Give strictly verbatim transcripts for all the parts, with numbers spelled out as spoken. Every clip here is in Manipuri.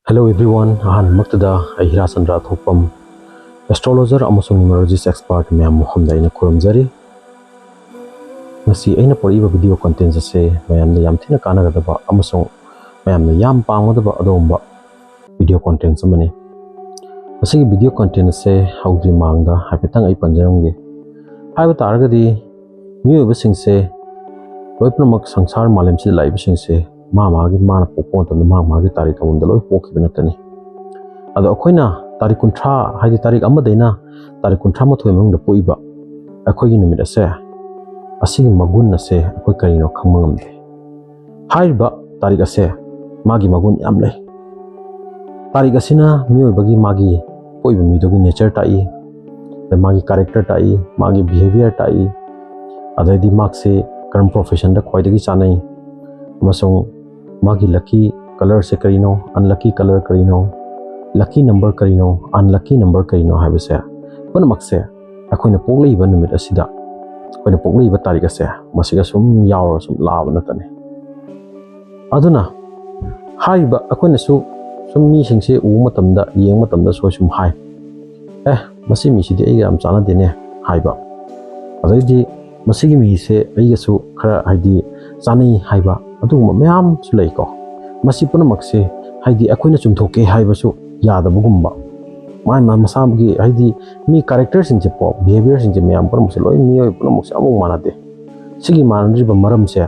Hello everyone, ꯑꯍꯥꯟꯕꯃꯛꯇꯗ ꯑꯩ ꯍꯤꯔꯥꯆꯟꯗ꯭ꯔ ꯊꯣꯛꯄꯝ, astrologer ꯑꯃꯁꯨꯡ numerologist expert ꯃꯌꯥꯝ ꯃꯐꯝꯗ ꯑꯩꯅ ꯈꯨꯔꯨꯝꯖꯔꯤ꯫ ꯉꯁꯤ ꯑꯩꯅ ꯄꯨꯔꯛꯏꯕ video content ꯑꯁꯦ ꯃꯌꯥꯝꯅ ꯌꯥꯝ ꯊꯤꯅ ꯀꯥꯟꯅꯒꯗꯕ ꯑꯃꯁꯨꯡ ꯃꯌꯥꯝꯅ ꯌꯥꯝ ꯄꯥꯝꯒꯗꯕ ꯑꯗꯨꯒꯨꯝꯕ video content ꯑꯃꯅꯤ꯫ ꯃꯁꯤꯒꯤ video content ꯑꯁꯦ ꯍꯧꯗ꯭ꯔꯤ ꯃꯃꯥꯡꯗ ꯍꯥꯏꯐꯦꯠꯇꯪ ꯑꯩ ꯄꯟꯖꯔꯝꯒꯦ꯫ ꯍꯥꯏꯕ ꯇꯥꯔꯒꯗꯤ ꯃꯤꯑꯣꯏꯕꯁꯤꯡꯁꯦ ꯂꯣꯏ ꯄꯨꯝꯅꯃꯛ ꯁꯪꯁꯥꯔ ꯃꯥꯂꯦꯝꯁꯤꯗ ꯂꯥꯛꯏꯕꯁꯤꯡꯁꯦ ꯃꯥ ꯃꯥꯒꯤ, ꯃꯥꯅ ꯄꯣꯛꯄ ꯃꯇꯝꯗ ꯃꯥ ꯃꯥꯒꯤ ꯇꯥꯔꯤꯛ ꯑꯃꯃꯝꯗ ꯂꯣꯏ ꯄꯣꯛꯈꯤꯕ ꯅꯠꯇꯅꯤ꯫ ꯑꯗꯣ ꯑꯩꯈꯣꯏꯅ ꯇꯥꯔꯤꯛ ꯀꯨꯟꯊ꯭ꯔꯥ, ꯍꯥꯏꯗꯤ ꯇꯥꯔꯤꯛ ꯑꯃꯗꯩꯅ ꯇꯥꯔꯤꯛ ꯀꯨꯟꯊ꯭ꯔꯥ ꯃꯥꯊꯣꯏ ꯃꯅꯨꯡꯗ ꯄꯣꯛꯏꯕ ꯑꯩꯈꯣꯏꯒꯤ ꯅꯨꯃꯤꯠ ꯑꯁꯦ, ꯑꯁꯤꯒꯤ ꯃꯒꯨꯟ ꯑꯁꯦ ꯑꯩꯈꯣꯏ ꯀꯔꯤꯅꯣ ꯈꯪꯕ ꯉꯝꯗꯦ꯫ ꯍꯥꯏꯔꯤꯕ ꯇꯥꯔꯤꯛ ꯑꯁꯦ ꯃꯥꯒꯤ ꯃꯒꯨꯟ ꯌꯥꯝ ꯂꯩ꯫ ꯇꯥꯔꯤꯛ ꯑꯁꯤꯅ ꯃꯤꯑꯣꯏꯕꯒꯤ, ꯃꯥꯒꯤ ꯄꯣꯛꯏꯕ ꯃꯤꯗꯨꯒꯤ nature ꯇꯥꯛꯏ, ꯑꯗꯩ ꯃꯥꯒꯤ character ꯇꯥꯛꯏ, ꯃꯥꯒꯤ behavior ꯇꯥꯛꯏ, ꯑꯗꯩꯗꯤ ꯃꯍꯥꯛꯁꯦ ꯀꯔꯝꯕ professionꯗ ꯈ꯭ꯋꯥꯏꯗꯒꯤ ꯆꯥꯟꯅꯩ, ꯑꯃꯁꯨꯡ ꯃꯥꯒꯤ lucky colourꯁꯦ ꯀꯔꯤꯅꯣ, unlucky colour ꯀꯔꯤꯅꯣ, lucky number ꯀꯔꯤꯅꯣ, unlucky number ꯀꯔꯤꯅꯣ ꯍꯥꯏꯕꯁꯦ ꯄꯨꯝꯅꯃꯛꯁꯦ ꯑꯩꯈꯣꯏꯅ ꯄꯣꯛꯂꯛꯏꯕ ꯅꯨꯃꯤꯠ ꯑꯁꯤꯗ, ꯑꯩꯈꯣꯏꯅ ꯄꯣꯛꯂꯛꯏꯕ ꯇꯥꯔꯤꯛ ꯑꯁꯦ ꯃꯁꯤꯒ ꯁꯨꯝ ꯌꯥꯎꯔꯒ ꯁꯨꯝ ꯂꯥꯛꯑꯕ ꯅꯠꯇꯅꯤ꯫ ꯑꯗꯨꯅ ꯍꯥꯏꯔꯤꯕ ꯑꯩꯈꯣꯏꯅꯁꯨ ꯁꯨꯝ ꯃꯤꯁꯤꯡꯁꯦ ꯎꯕ ꯃꯇꯝꯗ, ꯌꯦꯡꯕ ꯃꯇꯝꯗꯁꯨ ꯁꯨꯝ ꯍꯥꯏ, "ꯑꯦ, ꯃꯁꯤ ꯃꯤꯁꯤꯗꯤ ꯑꯩꯒ ꯌꯥꯝ ꯆꯥꯟꯅꯗꯦꯅꯦ" ꯍꯥꯏꯕ, ꯑꯗꯩꯗꯤ "ꯃꯁꯤꯒꯤ ꯃꯤꯁꯦ ꯑꯩꯒꯁꯨ ꯈꯔ ꯍꯥꯏꯗꯤ ꯆꯥꯅꯩ" ꯍꯥꯏꯕ, ꯑꯗꯨꯒꯨꯝꯕ ꯃꯌꯥꯝꯁꯨ ꯂꯩꯀꯣ꯫ ꯃꯁꯤ ꯄꯨꯝꯅꯃꯛꯁꯦ ꯍꯥꯏꯗꯤ ꯑꯩꯈꯣꯏꯅ ꯆꯨꯝꯊꯣꯛꯀꯦ ꯍꯥꯏꯕꯁꯨ ꯌꯥꯗꯕꯒꯨꯝꯕ꯫ ꯃꯥꯏ ꯃꯥ ꯃꯁꯥꯒꯤ ꯍꯥꯏꯗꯤ ꯃꯤ characterꯁꯤꯡꯁꯦ ꯀꯣ, behaviourꯁꯤꯡꯁꯦ ꯃꯌꯥꯝ ꯄꯨꯝꯅꯃꯛꯁꯦ ꯂꯣꯏ ꯃꯤꯑꯣꯏ ꯄꯨꯝꯅꯃꯛꯁꯦ ꯑꯃꯨꯛ ꯃꯥꯟꯅꯗꯦ꯫ ꯁꯤꯒꯤ ꯃꯥꯟꯅꯗ꯭ꯔꯤꯕ ꯃꯔꯝꯁꯦ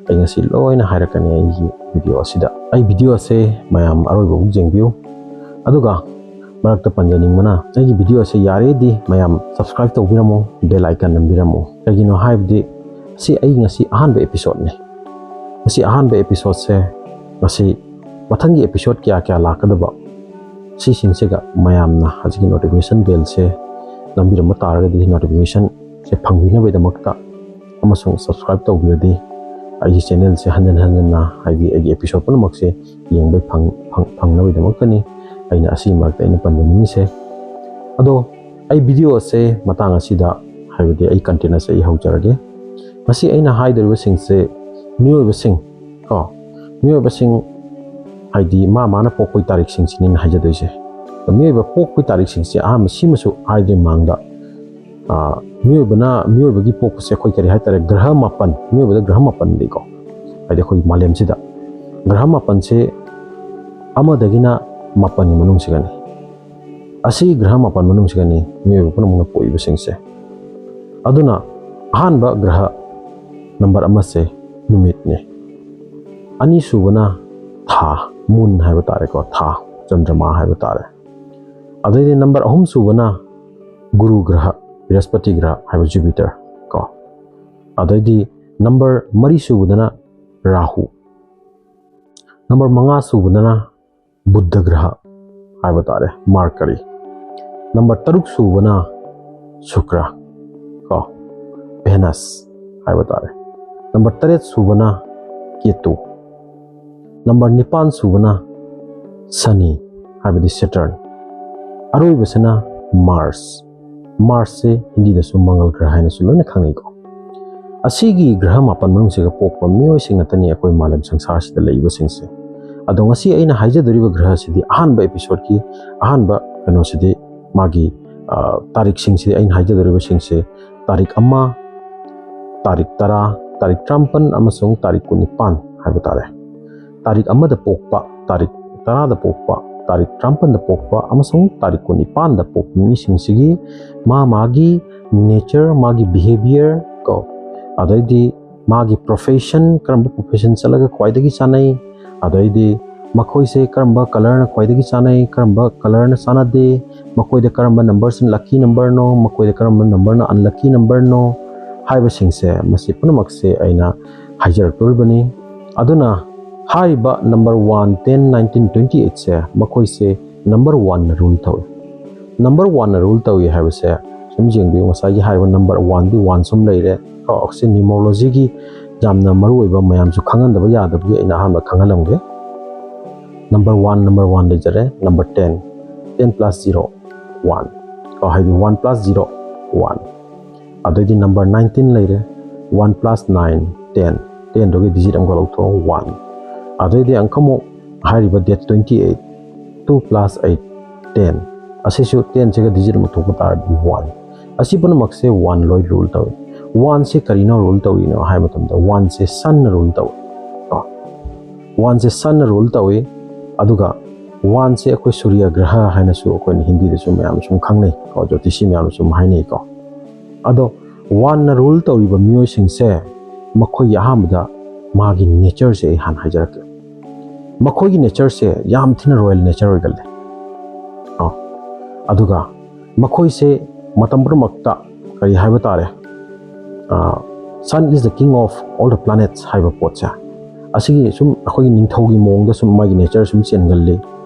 ꯑꯩ ꯉꯁꯤ ꯂꯣꯏꯅ ꯍꯥꯏꯔꯛꯀꯅꯤ ꯑꯩꯒꯤ video ꯑꯁꯤꯗ꯫ ꯑꯩ video ꯑꯁꯦ ꯃꯌꯥꯝ ꯑꯔꯣꯏꯕ ꯐꯥꯎ ꯌꯦꯡꯕꯤꯌꯨ꯫ ꯑꯗꯨꯒ ꯃꯔꯛꯇ ꯄꯟꯖꯅꯤꯡꯕꯅ, ꯑꯩꯒꯤ video ꯑꯁꯦ ꯌꯥꯔꯦꯗꯤ ꯃꯌꯥꯝ subscribe ꯇꯧꯕꯤꯔꯝꯃꯣ, bell icon ꯅꯝꯕꯤꯔꯝꯃꯣ꯫ ꯀꯩꯒꯤꯅꯣ ꯍꯥꯏꯕꯗꯤ ꯁꯤ ꯑꯩ ꯉꯁꯤ ꯑꯍꯥꯟꯕ episodeꯅꯤ꯫ ꯉꯁꯤ ꯑꯍꯥꯟꯕ episodeꯁꯦ, ꯉꯁꯤ ꯃꯊꯪꯒꯤ episode ꯀꯌꯥ ꯀꯌꯥ ꯂꯥꯛꯀꯗꯕ, ꯁꯤꯁꯤꯡꯁꯤꯒ ꯃꯌꯥꯝꯅ ꯍꯧꯖꯤꯛꯀꯤ notification bellꯁꯦ ꯅꯝꯕꯤꯔꯝꯕ ꯇꯥꯔꯒꯗꯤ notificationꯁꯦ ꯐꯪꯕꯤꯅꯕꯒꯤꯗꯃꯛꯇ ꯑꯃꯁꯨꯡ subscribe ꯇꯧꯕꯤꯔꯗꯤ ꯑꯩꯒꯤ channelꯁꯦ ꯍꯟꯖꯟ ꯍꯟꯖꯟꯅ, ꯍꯥꯏꯗꯤ ꯑꯩꯒꯤ episode ꯄꯨꯝꯅꯃꯛꯁꯦ ꯌꯦꯡꯕ ꯐꯪ-, ꯐꯪ-, ꯐꯪꯅꯕꯒꯤꯗꯃꯛꯇꯅꯤ ꯑꯩꯅ ꯑꯁꯤꯒꯤ ꯃꯔꯛꯇ ꯑꯩꯅ ꯄꯟꯖꯅꯤꯡꯉꯤꯁꯦ꯫ ꯑꯗꯣ ꯑꯩ video ꯑꯁꯦ ꯃꯇꯥꯡ ꯑꯁꯤꯗ, ꯍꯥꯏꯕꯗꯤ ꯑꯩ content ꯑꯁꯦ ꯑꯩ ꯍꯧꯖꯔꯒꯦ꯫ ꯉꯁꯤ ꯑꯩꯅ ꯍꯥꯏꯗꯧꯔꯤꯕꯁꯤꯡꯁꯦ ꯃꯤꯑꯣꯏꯕꯁꯤꯡ ꯀꯣ, ꯃꯤꯑꯣꯏꯕꯁꯤꯡ ꯍꯥꯏꯗꯤ ꯃꯥ ꯃꯥꯅ ꯄꯣꯛꯄꯒꯤ ꯇꯥꯔꯤꯛꯁꯤꯡꯁꯤꯅꯤ ꯍꯥꯏꯖꯗꯣꯏꯁꯦ꯫ ꯑꯗꯣ ꯃꯤꯑꯣꯏꯕ ꯄꯣꯛꯄꯒꯤ ꯇꯥꯔꯤꯛꯁꯤꯡꯁꯦ ꯑꯍꯥꯟꯕ ꯁꯤꯃꯁꯨ ꯍꯥꯏꯗ꯭ꯔꯤ ꯃꯃꯥꯡꯗ, ꯑ, ꯃꯤꯑꯣꯏꯕꯅ, ꯃꯤꯑꯣꯏꯕꯒꯤ ꯄꯣꯛꯄꯁꯦ ꯑꯩꯈꯣꯏ ꯀꯔꯤ ꯍꯥꯏꯇꯥꯔꯦ, ꯒ꯭ꯔꯍ ꯃꯥꯄꯟ, ꯃꯤꯑꯣꯏꯕꯗ ꯒ꯭ꯔꯍ ꯃꯥꯄꯟ ꯂꯩꯀꯣ, ꯍꯥꯏꯗꯤ ꯑꯩꯈꯣꯏ ꯃꯥꯂꯦꯝꯁꯤꯗ ꯒ꯭ꯔꯍ ꯃꯥꯄꯟꯁꯦ ꯑꯃꯗꯒꯤꯅ ꯃꯥꯄꯟꯒꯤ ꯃꯅꯨꯡꯁꯤꯒꯅꯤ꯫ ꯑꯁꯤ ꯒ꯭ꯔꯍ ꯃꯥꯄꯟ ꯃꯅꯨꯡꯁꯤꯒꯅꯤ ꯃꯤꯑꯣꯏꯕ ꯄꯨꯝꯅꯃꯛꯅ ꯄꯣꯛꯏꯕꯁꯤꯡꯁꯦ꯫ ꯑꯗꯨꯅ ꯑꯍꯥꯟꯕ ꯒ꯭ꯔꯍ ꯅꯝꯕꯔ ꯑꯃꯁꯦ ꯅꯨꯃꯤꯠꯅꯤ, ꯑꯅꯤꯁꯨꯕꯅ ꯊꯥ, ꯃꯨꯟ ꯍꯥꯏꯕ ꯇꯥꯔꯦꯀꯣ, ꯊꯥ, ꯆꯟꯗ꯭ꯔꯃꯥ ꯍꯥꯏꯕ ꯇꯥꯔꯦ꯫ ꯑꯗꯩꯗꯤ ꯅꯝꯕꯔ ꯑꯍꯨꯝ ꯁꯨꯕꯅ ꯒꯨꯔꯨ ꯒ꯭ꯔꯍ, ꯕ꯭ꯔꯤꯍꯁꯄꯇꯤ ꯒ꯭ꯔꯍ ꯍꯥꯏꯕ ꯖꯨꯄꯤꯇꯔ ꯀꯣ꯫ ꯑꯗꯩꯗꯤ ꯅꯝꯕꯔ ꯃꯔꯤ ꯁꯨꯕꯗꯅ ꯔꯥꯍꯨ, ꯅꯝꯕꯔ ꯃꯉꯥ ꯁꯨꯕꯗꯅ ꯕꯨꯙ ꯒ꯭ꯔꯍ ꯍꯥꯏꯕ ꯇꯥꯔꯦ, ꯃꯥꯔꯀꯔꯤ, ꯅꯝꯕꯔ ꯇꯔꯨꯛ ꯁꯨꯕꯅ ꯁꯨꯀ꯭ꯔ ꯀꯣ, ꯚꯦꯅꯁ ꯍꯥꯏꯕ ꯇꯥꯔꯦ, ꯅꯝꯕꯔ ꯇꯔꯦꯠ ꯁꯨꯕꯅ ꯀꯦꯇꯨ, ꯅꯝꯕꯔ ꯅꯤꯄꯥꯟ ꯁꯨꯕꯅ ꯁꯅꯤ, ꯍꯥꯏꯕꯗꯤ ꯁꯦꯇꯔꯟ, ꯑꯔꯣꯏꯕꯁꯤꯅ ꯃꯥꯔꯁ꯫ ꯃꯥꯔꯁꯁꯦ ꯍꯤꯟꯗꯤꯗꯁꯨ ꯃꯪꯒꯜ ꯒ꯭ꯔꯍ ꯍꯥꯏꯅꯁꯨ ꯂꯣꯏꯅ ꯈꯪꯅꯩꯀꯣ꯫ ꯑꯁꯤꯒꯤ ꯒ꯭ꯔꯍ ꯃꯥꯄꯟ ꯃꯅꯨꯡꯁꯤꯒ ꯄꯣꯛꯄ ꯃꯤꯑꯣꯏꯁꯤꯡ ꯉꯥꯛꯇꯅꯤ ꯑꯩꯈꯣꯏ ꯃꯥꯂꯦꯝ ꯁꯪꯁꯥꯔꯁꯤꯗ ꯂꯩꯔꯤꯕꯁꯤꯡꯁꯦ꯫ ꯑꯗꯣ ꯉꯁꯤ ꯑꯩꯅ ꯍꯥꯏꯖꯗꯣꯔꯤꯕ ꯒ꯭ꯔꯍꯁꯤꯗꯤ, ꯑꯍꯥꯟꯕ ꯑꯦꯄꯤꯁꯣꯗꯀꯤ ꯑꯍꯥꯟꯕ ꯀꯩꯅꯣꯁꯤꯗꯤ, ꯃꯥꯒꯤ, ꯑ, ꯇꯥꯔꯤꯛꯁꯤꯡꯁꯤꯗꯤ ꯑꯩꯅ ꯍꯥꯏꯖꯗꯣꯔꯤꯕꯁꯤꯡꯁꯦ, ꯇꯥꯔꯤꯛ ꯑꯃ, ꯇꯥꯔꯤꯛ ꯇꯔꯥ, ꯇꯥꯔꯤꯛ ꯇꯔꯥꯃꯥꯄꯟ ꯑꯃꯁꯨꯡ ꯇꯥꯔꯤꯛ ꯀꯨꯟꯅꯤꯄꯥꯟ ꯍꯥꯏꯕ ꯇꯥꯔꯦ꯫ ꯇꯥꯔꯤꯛ ꯑꯃꯗ ꯄꯣꯛꯄ, ꯇꯥꯔꯤꯛ ꯇꯔꯥꯗ ꯄꯣꯛꯄ, ꯇꯥꯔꯤꯛ ꯇꯔꯥꯃꯥꯄꯟꯗ ꯄꯣꯛꯄ ꯑꯃꯁꯨꯡ ꯇꯥꯔꯤꯛ ꯀꯨꯟꯅꯤꯄꯥꯟꯗ ꯄꯣꯛꯄ ꯃꯤꯁꯤꯡꯁꯤꯒꯤ ꯃꯥ ꯃꯥꯒꯤ ꯅꯦꯆꯔ, ꯃꯥꯒꯤ ꯕꯤꯍꯦꯕꯤꯌꯔ ꯀꯣ, ꯑꯗꯩꯗꯤ ꯃꯥꯒꯤ ꯄ꯭ꯔꯣꯐꯦꯁꯟ, ꯀꯔꯝꯕ ꯄ꯭ꯔꯣꯐꯦꯁꯟ ꯆꯠꯂꯒ ꯈ꯭ꯋꯥꯏꯗꯒꯤ ꯆꯥꯅꯩ, ꯑꯗꯩꯗꯤ ꯃꯈꯣꯏꯁꯦ ꯀꯔꯝꯕ ꯀꯂꯔꯅ ꯈ꯭ꯋꯥꯏꯗꯒꯤ ꯆꯥꯅꯩ, ꯀꯔꯝꯕ ꯀꯂꯔꯅ ꯆꯥꯟꯅꯗꯦ, ꯃꯈꯣꯏꯗ ꯀꯔꯝꯕ ꯅꯝꯕꯔꯁꯤꯅ ꯂꯛꯀꯤ ꯅꯝꯕꯔꯅꯣ, ꯃꯈꯣꯏꯗ ꯀꯔꯝꯕ ꯅꯝꯕꯔꯅ ꯑꯟꯂꯛꯀꯤ ꯅꯝꯕꯔꯅꯣ ꯍꯥꯏꯕꯁꯤꯡꯁꯦ, ꯃꯁꯤ ꯄꯨꯝꯅꯃꯛꯁꯦ ꯑꯩꯅ ꯍꯥꯏꯖꯔꯛꯇꯣꯔꯤꯕꯅꯤ꯫ ꯑꯗꯨꯅ ꯍꯥꯏꯔꯤꯕ number one, ten, nineteen, twenty ꯑꯩꯠꯁꯦ, ꯃꯈꯣꯏꯁꯦ ꯅꯝꯕꯔ ꯋꯥꯟꯅ ꯔꯨꯜ ꯇꯧꯏ꯫ ꯅꯝꯕꯔ ꯋꯥꯟꯅ ꯔꯨꯜ ꯇꯧꯏ ꯍꯥꯏꯕꯁꯦ ꯁꯨꯝ ꯌꯦꯡꯕꯤꯌꯨ, ꯉꯁꯥꯏꯒꯤ ꯍꯥꯏꯔꯤꯕ ꯅꯝꯕꯔ ꯋꯥꯟꯗꯤ ꯋꯥꯟ ꯁꯨꯝ ꯂꯩꯔꯦ ꯀꯣ, ꯑꯁꯤ ꯅ꯭ꯌꯨꯃꯔꯣꯂꯣꯖꯤꯒꯤ ꯌꯥꯝꯅ ꯃꯔꯨ ꯑꯣꯏꯕ, ꯃꯌꯥꯝꯁꯨ ꯈꯪꯍꯟꯗꯕ ꯌꯥꯗꯕꯒꯤ ꯑꯩꯅ ꯑꯍꯥꯟꯕ ꯈꯪꯍꯜꯂꯝꯒꯦ꯫ ꯅꯝꯕꯔ ꯋꯥꯟ, ꯅꯝꯕꯔ ꯋꯥꯟ ꯂꯩꯖꯔꯦ, number ten, ten plus zero, one ꯀꯣ, ꯍꯥꯏꯗꯤ ꯋꯥꯟ ꯄ꯭ꯂꯁ ꯖꯤꯔꯣ, ꯋꯥꯟ꯫ ꯑꯗꯩꯗꯤ ꯅꯝꯕꯔ ꯅꯥꯏꯟꯇꯤꯟ ꯂꯩꯔꯦ, ꯋꯥꯟ ꯄ꯭ꯂꯁ ꯅꯥꯏꯟ, ꯇꯦꯟ, ꯇꯦꯟꯗꯨꯒꯤ ꯗꯤꯖꯤꯠ ꯑꯃꯒ ꯂꯧꯊꯣꯛꯑꯣ, ꯋꯥꯟ꯫ ꯑꯗꯩꯗꯤ ꯑꯪꯀ ꯑꯃꯨꯛ ꯍꯥꯏꯔꯤꯕ date twenty eight, two plus eight, ten, ꯑꯁꯤꯁꯨ tenꯁꯤꯒ digit ꯑꯃ ꯊꯣꯛꯄ ꯇꯥꯔꯗꯤ one꯫ ꯑꯁꯤ ꯄꯨꯝꯅꯃꯛꯁꯦ one ꯂꯣꯏ rule ꯇꯧꯏ꯫ Oneꯁꯦ ꯀꯔꯤꯅꯣ rule ꯇꯧꯔꯤꯅꯣ ꯍꯥꯏꯕ ꯃꯇꯝꯗ, oneꯁꯦ sunꯅ rule ꯇꯧꯏ꯫ Oneꯁꯦ sunꯅ rule ꯇꯧꯏ꯫ ꯑꯗꯨꯒ oneꯁꯦ ꯑꯩꯈꯣꯏ ꯁꯨꯔꯌ ꯒ꯭ꯔꯍ ꯍꯥꯏꯅꯁꯨ ꯑꯩꯈꯣꯏꯅ ꯍꯤꯟꯗꯤꯗ ꯁꯨꯝ ꯃꯌꯥꯝ ꯁꯨꯝ ꯈꯪꯅꯩ ꯀꯣ, ꯖꯣꯇꯤꯁꯤ ꯃꯌꯥꯝꯅ ꯁꯨꯝ ꯍꯥꯏꯅꯩꯀꯣ꯫ ꯑꯗꯣ oneꯅ rule ꯇꯧꯔꯤꯕ ꯃꯤꯑꯣꯏꯁꯤꯡꯁꯦ, ꯃꯈꯣꯏꯒꯤ ꯑꯍꯥꯟꯕꯗ ꯃꯥꯒꯤ natureꯁꯦ ꯑꯩ ꯍꯥꯟꯅ ꯍꯥꯏꯖꯔꯛꯀꯦ꯫ ꯃꯈꯣꯏꯒꯤ natureꯁꯦ ꯌꯥꯝ ꯊꯤꯅ royal nature ꯑꯣꯏꯒꯜꯂꯦ꯫ ꯑ, ꯑꯗꯨꯒ ꯃꯈꯣꯏꯁꯦ ꯃꯇꯝ ꯄꯨꯝꯅꯃꯛꯇ ꯀꯔꯤ ꯍꯥꯏꯕ ꯇꯥꯔꯦ, ꯑ, "Sun is the king of all the planets" ꯍꯥꯏꯕ ꯄꯣꯠꯁꯦ, ꯑꯁꯤꯒꯤ ꯁꯨꯝ ꯑꯩꯈꯣꯏꯒꯤ ꯅꯤꯡꯊꯧꯒꯤ ꯃꯑꯣꯡꯗ ꯁꯨꯝ ꯃꯥꯒꯤ nature ꯁꯨꯝ ꯆꯦꯟꯒꯜꯂꯤ꯫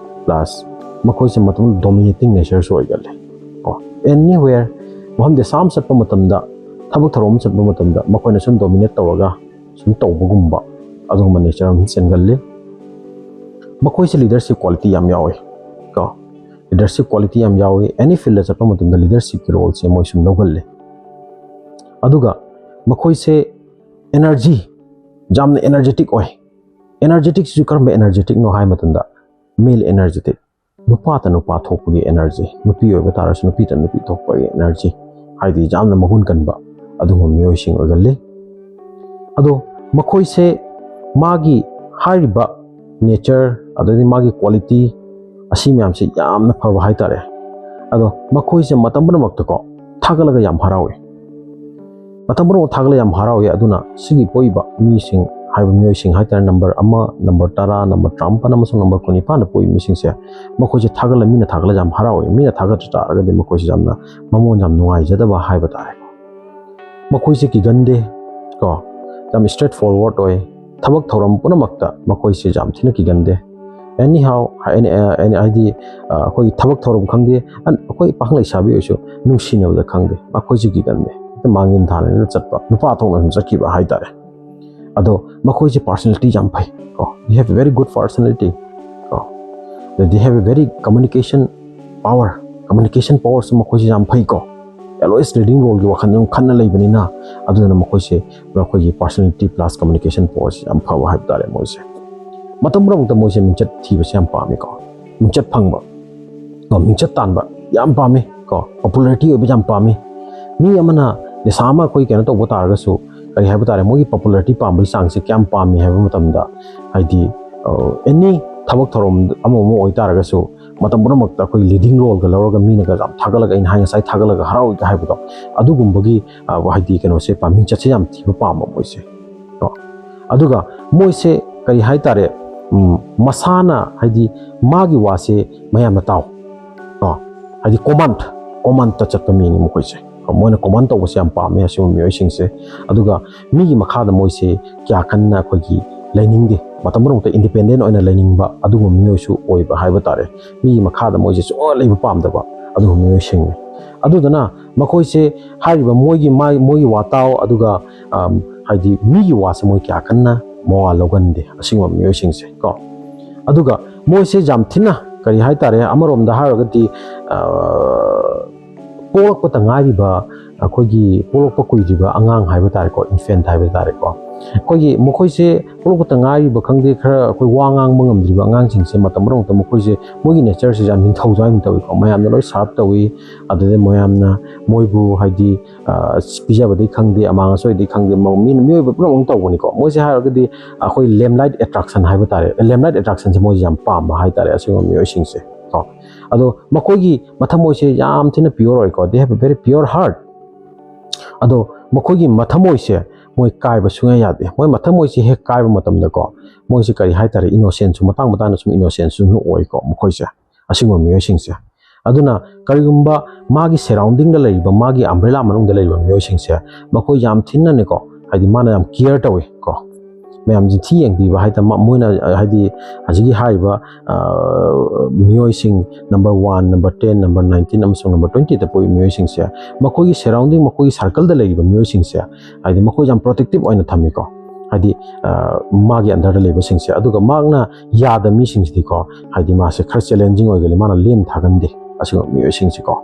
Plus ꯃꯈꯣꯏꯁꯦ ꯃꯇꯝ dominating natureꯁꯨ ꯑꯣꯏꯒꯜꯂꯤ꯫ ꯀꯣ, anywhere, ꯃꯐꯝ ꯗꯦꯁ ꯑꯃ ꯆꯠꯄ ꯃꯇꯝꯗ, ꯊꯕꯛ ꯊꯧꯔꯝ ꯑꯃ ꯆꯠꯄ ꯃꯇꯝꯗ ꯃꯈꯣꯏꯅ ꯁꯨꯝ dominate ꯇꯧꯔꯒ ꯁꯨꯝ ꯇꯧꯕꯒꯨꯝꯕ, ꯑꯗꯨꯒꯨꯝꯕ nature ꯑꯃ ꯆꯦꯟꯒꯜꯂꯤ꯫ ꯃꯈꯣꯏꯁꯦ leadership quality ꯌꯥꯝ ꯌꯥꯎꯏ ꯀꯣ꯫ Leadership quality ꯌꯥꯝ ꯌꯥꯎꯏ꯫ Any fieldꯇ ꯆꯠꯄ ꯃꯇꯝꯗ leadershipꯀꯤ roleꯁꯦ ꯃꯣꯏ ꯁꯨꯝ ꯂꯧꯒꯜꯂꯤ꯫ ꯑꯗꯨꯒ ꯃꯈꯣꯏꯁꯦ energy, ꯌꯥꯝꯅ energetic ꯑꯣꯏ꯫ Energeticꯁꯤꯁꯨ ꯀꯔꯝꯕ energeticꯅꯣ ꯍꯥꯏꯕ ꯃꯇꯝꯗ, male energetic, ꯅꯨꯄꯥꯇ ꯅꯨꯄꯥ ꯊꯣꯛꯄꯒꯤ energy, ꯅꯨꯄꯤ ꯑꯣꯏꯕ ꯇꯥꯔꯁꯨ ꯅꯨꯄꯤꯇ ꯅꯨꯄꯤ ꯊꯣꯛꯄꯒꯤ energy, ꯍꯥꯏꯗꯤ ꯌꯥꯝꯅ ꯃꯒꯨꯟ ꯀꯟꯕ ꯑꯗꯨꯒꯨꯝꯕ ꯃꯤꯑꯣꯏꯁꯤꯡ ꯑꯣꯏꯒꯜꯂꯤ꯫ ꯑꯗꯣ ꯃꯈꯣꯏꯁꯦ ꯃꯥꯒꯤ ꯍꯥꯏꯔꯤꯕ nature, ꯑꯗꯩꯗꯤ ꯃꯥꯒꯤ quality, ꯑꯁꯤ ꯃꯌꯥꯝꯁꯦ ꯌꯥꯝꯅ ꯐꯕ ꯍꯥꯏꯇꯥꯔꯦ꯫ ꯑꯗꯣ ꯃꯈꯣꯏꯁꯦ ꯃꯇꯝ ꯄꯨꯝꯅꯃꯛꯇꯀꯣ ꯊꯥꯒꯠꯂꯒ ꯌꯥꯝ ꯍꯔꯥꯎꯏ꯫ ꯃꯇꯝ ꯄꯨꯝꯅꯃꯛ ꯊꯥꯒꯠꯂꯒ ꯌꯥꯝ ꯍꯔꯥꯎꯏ꯫ ꯑꯗꯨꯅ ꯁꯤꯒꯤ ꯄꯣꯛꯏꯕ ꯃꯤꯁꯤꯡ ꯍꯥꯏꯕ ꯃꯤꯑꯣꯏꯁꯤꯡ ꯍꯥꯏꯇꯥꯔꯦ, number ꯑꯃ, number ꯇꯔꯥ, number ꯇꯔꯥꯃꯥꯄꯟ ꯑꯃꯁꯨꯡ number ꯀꯨꯟꯅꯤꯄꯥꯟꯗ ꯄꯣꯛꯏꯕ ꯃꯤꯁꯤꯡꯁꯦ, ꯃꯈꯣꯏꯁꯦ ꯊꯥꯒꯠꯂ, ꯃꯤꯅ ꯊꯥꯒꯠꯂ ꯌꯥꯝ ꯍꯔꯥꯎꯏ꯫ ꯃꯤꯅ ꯊꯥꯒꯠꯇ ꯇꯥꯔꯒꯗꯤ ꯃꯈꯣꯏꯁꯦ ꯌꯥꯝꯅ ꯃꯃꯣꯟ ꯌꯥꯝ ꯅꯨꯡꯉꯥꯏꯖꯗꯕ ꯍꯥꯏꯕ ꯇꯥꯔꯦ꯫ ꯃꯈꯣꯏꯁꯦ ꯀꯤꯒꯟꯗꯦ ꯀꯣ, ꯌꯥꯝ straight forward ꯑꯣꯏ꯫ ꯊꯕꯛ ꯊꯧꯔꯝ ꯄꯨꯝꯅꯃꯛꯇ ꯃꯈꯣꯏꯁꯦ ꯌꯥꯝ ꯊꯤꯅ ꯀꯤꯒꯟꯗꯦ꯫ Anyhow, any, any, ꯍꯥꯏꯗꯤ, ꯑ, ꯑꯩꯈꯣꯏꯒꯤ ꯊꯕꯛ ꯊꯧꯔꯝ ꯈꯪꯗꯦ, ꯑꯟ-, ꯑꯩꯈꯣꯏ ꯄꯥꯈꯪ ꯂꯩꯁꯥꯕꯤ ꯑꯣꯏꯔꯁꯨ ꯅꯨꯡꯁꯤꯅꯕꯗ ꯈꯪꯗꯦ, ꯃꯈꯣꯏꯁꯦ ꯀꯤꯒꯟꯗꯦ꯫ ꯍꯦꯛꯇ ꯃꯥꯡꯖꯤꯟ ꯊꯥꯅꯅ ꯆꯠꯄ, ꯅꯨꯄꯥ ꯊꯣꯛꯅ ꯁꯨꯝ ꯆꯠꯈꯤꯕ ꯍꯥꯏꯇꯥꯔꯦ꯫ ꯑꯗꯣ ꯃꯈꯣꯏꯁꯦ personality ꯌꯥꯝ ꯐꯩ ꯀꯣ, they have a very good personality ꯀꯣ, they have a very communication power, communication powerꯁꯨ ꯃꯈꯣꯏꯁꯦ ꯌꯥꯝ ꯐꯩ ꯀꯣ꯫ Always leading roleꯒꯤ ꯋꯥꯈꯜ ꯑꯗꯨꯝ ꯈꯟꯅ ꯂꯩꯕꯅꯤꯅ, ꯑꯗꯨꯗꯨꯅ ꯃꯈꯣꯏꯁꯦ, ꯃꯈꯣꯏꯒꯤ personality plus communication powerꯁꯦ ꯌꯥꯝ ꯐꯕ ꯍꯥꯏꯕ ꯇꯥꯔꯦ ꯃꯣꯏꯁꯦ꯫ ꯃꯇꯝ ꯄꯨꯝꯅꯃꯛꯇ ꯃꯣꯏꯁꯦ ꯃꯤꯡꯆꯠ ꯊꯤꯕꯁꯦ ꯌꯥꯝ ꯄꯥꯝꯃꯤꯀꯣ꯫ ꯃꯤꯡꯆꯠ ꯐꯪꯕ, ꯀꯣ, ꯃꯤꯡꯆꯠ ꯇꯥꯟꯕ ꯌꯥꯝ ꯄꯥꯝꯃꯤ ꯀꯣ, popularity ꯑꯣꯏꯕ ꯌꯥꯝ ꯄꯥꯝꯃꯤ꯫ ꯃꯤ ꯑꯃꯅ ꯅꯤꯁꯥ ꯑꯃ ꯑꯩꯈꯣꯏ ꯀꯩꯅꯣ ꯇꯧꯕ ꯇꯥꯔꯒꯁꯨ, ꯀꯔꯤ ꯍꯥꯏꯕ ꯇꯥꯔꯦ, ꯃꯣꯏꯒꯤ popularity ꯄꯥꯝꯕꯒꯤ ꯆꯥꯡꯁꯦ ꯀꯌꯥꯝ ꯄꯥꯝꯃꯤ ꯍꯥꯏꯕ ꯃꯇꯝꯗ, ꯍꯥꯏꯗꯤ ꯑꯦꯅꯤ ꯊꯕꯛ ꯊꯧꯔꯝ ꯑꯃ ꯑꯃ ꯑꯣꯏꯇꯥꯔꯒꯁꯨ ꯃꯇꯝ ꯄꯨꯝꯅꯃꯛꯇ ꯑꯩꯈꯣꯏ leading roleꯒ ꯂꯧꯔꯒ ꯃꯤꯅꯒ ꯌꯥꯝ ꯊꯥꯒꯠꯂꯒ, ꯑꯩꯅ ꯍꯥꯏ ꯉꯁꯥꯏ ꯊꯥꯒꯠꯂꯒ ꯍꯔꯥꯎꯏꯒ ꯍꯥꯏꯕꯗꯣ, ꯑꯗꯨꯒꯨꯝꯕꯒꯤ ꯍꯥꯏꯗꯤ ꯀꯩꯅꯣꯁꯦ ꯄꯥꯝ ꯃꯤꯡꯆꯠꯁꯦ ꯌꯥꯝ ꯊꯤꯕ ꯄꯥꯝꯕ ꯃꯣꯏꯁꯦ꯫ ꯀꯣ, ꯑꯗꯨꯒ ꯃꯣꯏꯁꯦ ꯀꯔꯤ ꯍꯥꯏꯇꯥꯔꯦ, ꯃꯁꯥꯅ ꯍꯥꯏꯗꯤ ꯃꯥꯒꯤ ꯋꯥꯁꯦ ꯃꯌꯥꯝꯅ ꯇꯥꯎ, ꯀꯣ, ꯍꯥꯏꯗꯤ ꯀꯣꯃꯥꯟ ꯀꯣꯃꯥꯟꯗ ꯆꯠꯄ ꯃꯤꯅꯤ ꯃꯈꯣꯏꯁꯦ꯫ ꯃꯣꯏꯅ ꯀꯣꯃꯥꯟ ꯇꯧꯕꯁꯦ ꯌꯥꯝ ꯄꯥꯝꯃꯦ ꯑꯁꯤꯒꯨꯝꯕ ꯃꯤꯑꯣꯏꯁꯤꯡꯁꯦ꯫ ꯑꯗꯨꯒ ꯃꯤꯒꯤ ꯃꯈꯥꯗ ꯃꯣꯏꯁꯦ ꯀꯌꯥ ꯀꯟꯅ ꯑꯩꯈꯣꯏꯒꯤ ꯂꯩꯅꯤꯡꯗꯦ, ꯃꯇꯝ ꯄꯨꯝꯅꯃꯛꯇ independent ꯑꯣꯏꯅ ꯂꯩꯅꯤꯡꯕ ꯑꯗꯨꯒꯨꯝꯕ ꯃꯤꯑꯣꯏꯁꯨ ꯑꯣꯏꯕ ꯍꯥꯏꯕ ꯇꯥꯔꯦ꯫ ꯃꯤꯒꯤ ꯃꯈꯥꯗ ꯃꯣꯏꯁꯦ ꯁꯨꯡꯂꯩ ꯂꯩꯕ ꯄꯥꯝꯗꯕ ꯑꯗꯨꯒꯨꯝꯕ ꯃꯤꯑꯣꯏꯁꯤꯡꯅꯤ꯫ ꯑꯗꯨꯗꯨꯅ ꯃꯈꯣꯏꯁꯦ ꯍꯥꯏꯔꯤꯕ ꯃꯣꯏꯒꯤ ꯃꯥꯏ ꯃꯣꯏꯒꯤ ꯋꯥꯇꯥꯎ ꯑꯗꯨꯒ ꯍꯥꯏꯗꯤ ꯃꯤꯒꯤ ꯋꯥꯁꯦ ꯃꯣꯏ ꯀꯌꯥ ꯀꯟꯅ ꯃꯋꯥ ꯂꯧꯒꯟꯗꯦ ꯑꯁꯤꯒꯨꯝꯕ ꯃꯤꯑꯣꯏꯁꯤꯡꯁꯦ ꯀꯣ꯫ ꯑꯗꯨꯒ ꯃꯣꯏꯁꯦ ꯌꯥꯝ ꯊꯤꯅ ꯀꯔꯤ ꯍꯥꯏꯇꯥꯔꯦ, ꯑꯃꯔꯣꯝꯗ ꯍꯥꯏꯔꯒꯗꯤ ꯄꯣꯛꯂꯛꯄꯇ ꯉꯥꯏꯔꯤꯕ, ꯑꯩꯈꯣꯏꯒꯤ ꯄꯣꯛꯂꯛꯄ ꯀꯨꯏꯗ꯭ꯔꯤꯕ ꯑꯉꯥꯡ ꯍꯥꯏꯕ ꯇꯥꯔꯦꯀꯣ, infant ꯍꯥꯏꯕ ꯇꯥꯔꯦꯀꯣ꯫ ꯑꯩꯈꯣꯏꯒꯤ ꯃꯈꯣꯏꯁꯦ ꯄꯣꯛꯂꯛꯄꯇ ꯉꯥꯏꯔꯤꯕ ꯈꯪꯗꯦ, ꯈꯔ ꯑꯩꯈꯣꯏ ꯋꯥ ꯉꯥꯡꯕ ꯉꯝꯗ꯭ꯔꯤꯕ ꯑꯉꯥꯡꯁꯤꯡꯁꯦ ꯃꯇꯝ ꯄꯨꯝꯅꯃꯛꯇ ꯃꯈꯣꯏꯁꯦ ꯃꯣꯏꯒꯤ natureꯁꯦ ꯌꯥꯝ ꯅꯤꯡꯊꯧꯖꯥꯎ ꯑꯣꯏꯅ ꯇꯧꯏꯀꯣ꯫ ꯃꯌꯥꯝꯅ ꯂꯣꯏ serve ꯇꯧꯏ, ꯑꯗꯨꯗ ꯃꯌꯥꯝꯅ ꯃꯣꯏꯕꯨ ꯍꯥꯏꯗꯤ ꯄꯤꯖꯕꯗꯤ ꯈꯪꯗꯦ, ꯑꯃꯥꯡ ꯑꯁꯣꯏꯗꯤ ꯈꯪꯗꯦ, ꯃꯤꯅ ꯃꯤꯑꯣꯏꯕ ꯄꯨꯝꯅꯃꯛ ꯇꯧꯕꯅꯤꯀꯣ꯫ ꯃꯣꯏꯁꯦ ꯍꯥꯏꯔꯒꯗꯤ ꯑꯩꯈꯣꯏ lamplight attraction ꯍꯥꯏꯕ ꯇꯥꯔꯦ, lamplight attractionꯁꯦ ꯃꯣꯏꯁꯦ ꯌꯥꯝ ꯄꯥꯝꯕ ꯍꯥꯏꯇꯥꯔꯦ ꯑꯁꯤꯒꯨꯝꯕ ꯃꯤꯑꯣꯏꯁꯤꯡꯁꯦ ꯀꯣ꯫ ꯑꯗꯣ ꯃꯈꯣꯏꯒꯤ ꯃꯊꯃꯣꯏꯁꯦ ꯌꯥꯝ ꯊꯤꯅ pure ꯑꯣꯏꯀꯣ, they have a very pure heart꯫ ꯑꯗꯣ ꯃꯈꯣꯏꯒꯤ ꯃꯊꯃꯣꯏꯁꯦ ꯃꯣꯏ ꯀꯥꯏꯕ ꯁꯨꯡꯌꯥ ꯌꯥꯗꯦ꯫ ꯃꯣꯏ ꯃꯊꯃꯣꯏꯁꯦ ꯍꯦꯛ ꯀꯥꯏꯕ ꯃꯇꯝꯗꯀꯣ, ꯃꯣꯏꯁꯦ ꯀꯔꯤ ꯍꯥꯏꯇꯥꯔꯦ, innocentꯁꯨ ꯃꯇꯥꯡ ꯃꯇꯥꯡꯗ ꯁꯨꯝ innocentꯁꯨ ꯑꯗꯨꯝ ꯑꯣꯏꯀꯣ ꯃꯈꯣꯏꯁꯦ, ꯑꯁꯤꯒꯨꯝꯕ ꯃꯤꯑꯣꯏꯁꯤꯡꯁꯦ꯫ ꯑꯗꯨꯅ ꯀꯔꯤꯒꯨꯝꯕ ꯃꯥꯒꯤ surroundingꯗ ꯂꯩꯔꯤꯕ, ꯃꯥꯒꯤ umbrella ꯃꯅꯨꯡꯗ ꯂꯩꯔꯤꯕ ꯃꯤꯑꯣꯏꯁꯤꯡꯁꯦ, ꯃꯈꯣꯏ ꯌꯥꯝ ꯊꯤꯅꯅꯦꯀꯣ, ꯍꯥꯏꯗꯤ ꯃꯥꯅ ꯌꯥꯝ care ꯇꯧꯏ ꯀꯣ, ꯃꯌꯥꯝꯁꯦ ꯊꯤ ꯌꯦꯡꯕꯤꯕ ꯍꯥꯏꯇꯥꯔꯦ꯫ ꯃꯣꯏꯅ ꯍꯥꯏꯗꯤ ꯍꯧꯖꯤꯛꯀꯤ ꯍꯥꯏꯔꯤꯕ ꯃꯤꯑꯣꯏꯁꯤꯡ number one, number ten, number nineteen ꯑꯃꯁꯨꯡ number twentyꯗ ꯄꯣꯛꯏꯕ ꯃꯤꯑꯣꯏꯁꯤꯡꯁꯦ, ꯃꯈꯣꯏꯒꯤ surrounding, ꯃꯈꯣꯏꯒꯤ circleꯗ ꯂꯩꯔꯤꯕ ꯃꯤꯑꯣꯏꯁꯤꯡꯁꯦ, ꯍꯥꯏꯗꯤ ꯃꯈꯣꯏꯁꯦ ꯌꯥꯝ protective ꯑꯣꯏꯅ ꯊꯝꯃꯤꯀꯣ, ꯍꯥꯏꯗꯤ ꯃꯥꯒꯤ underꯗ ꯂꯩꯕꯁꯤꯡꯁꯦ꯫ ꯑꯗꯨꯒ ꯃꯍꯥꯛꯅ ꯌꯥꯗꯕ ꯃꯤꯁꯤꯡꯁꯤꯗꯤꯀꯣ, ꯍꯥꯏꯗꯤ ꯃꯥꯁꯦ ꯈꯔ challenging ꯑꯣꯏꯒꯜꯂꯤ, ꯃꯥꯅ ꯂꯦꯝ ꯊꯥꯒꯟꯗꯦ ꯑꯁꯤꯒꯨꯝꯕ ꯃꯤꯑꯣꯏꯁꯤꯡꯁꯤꯀꯣ꯫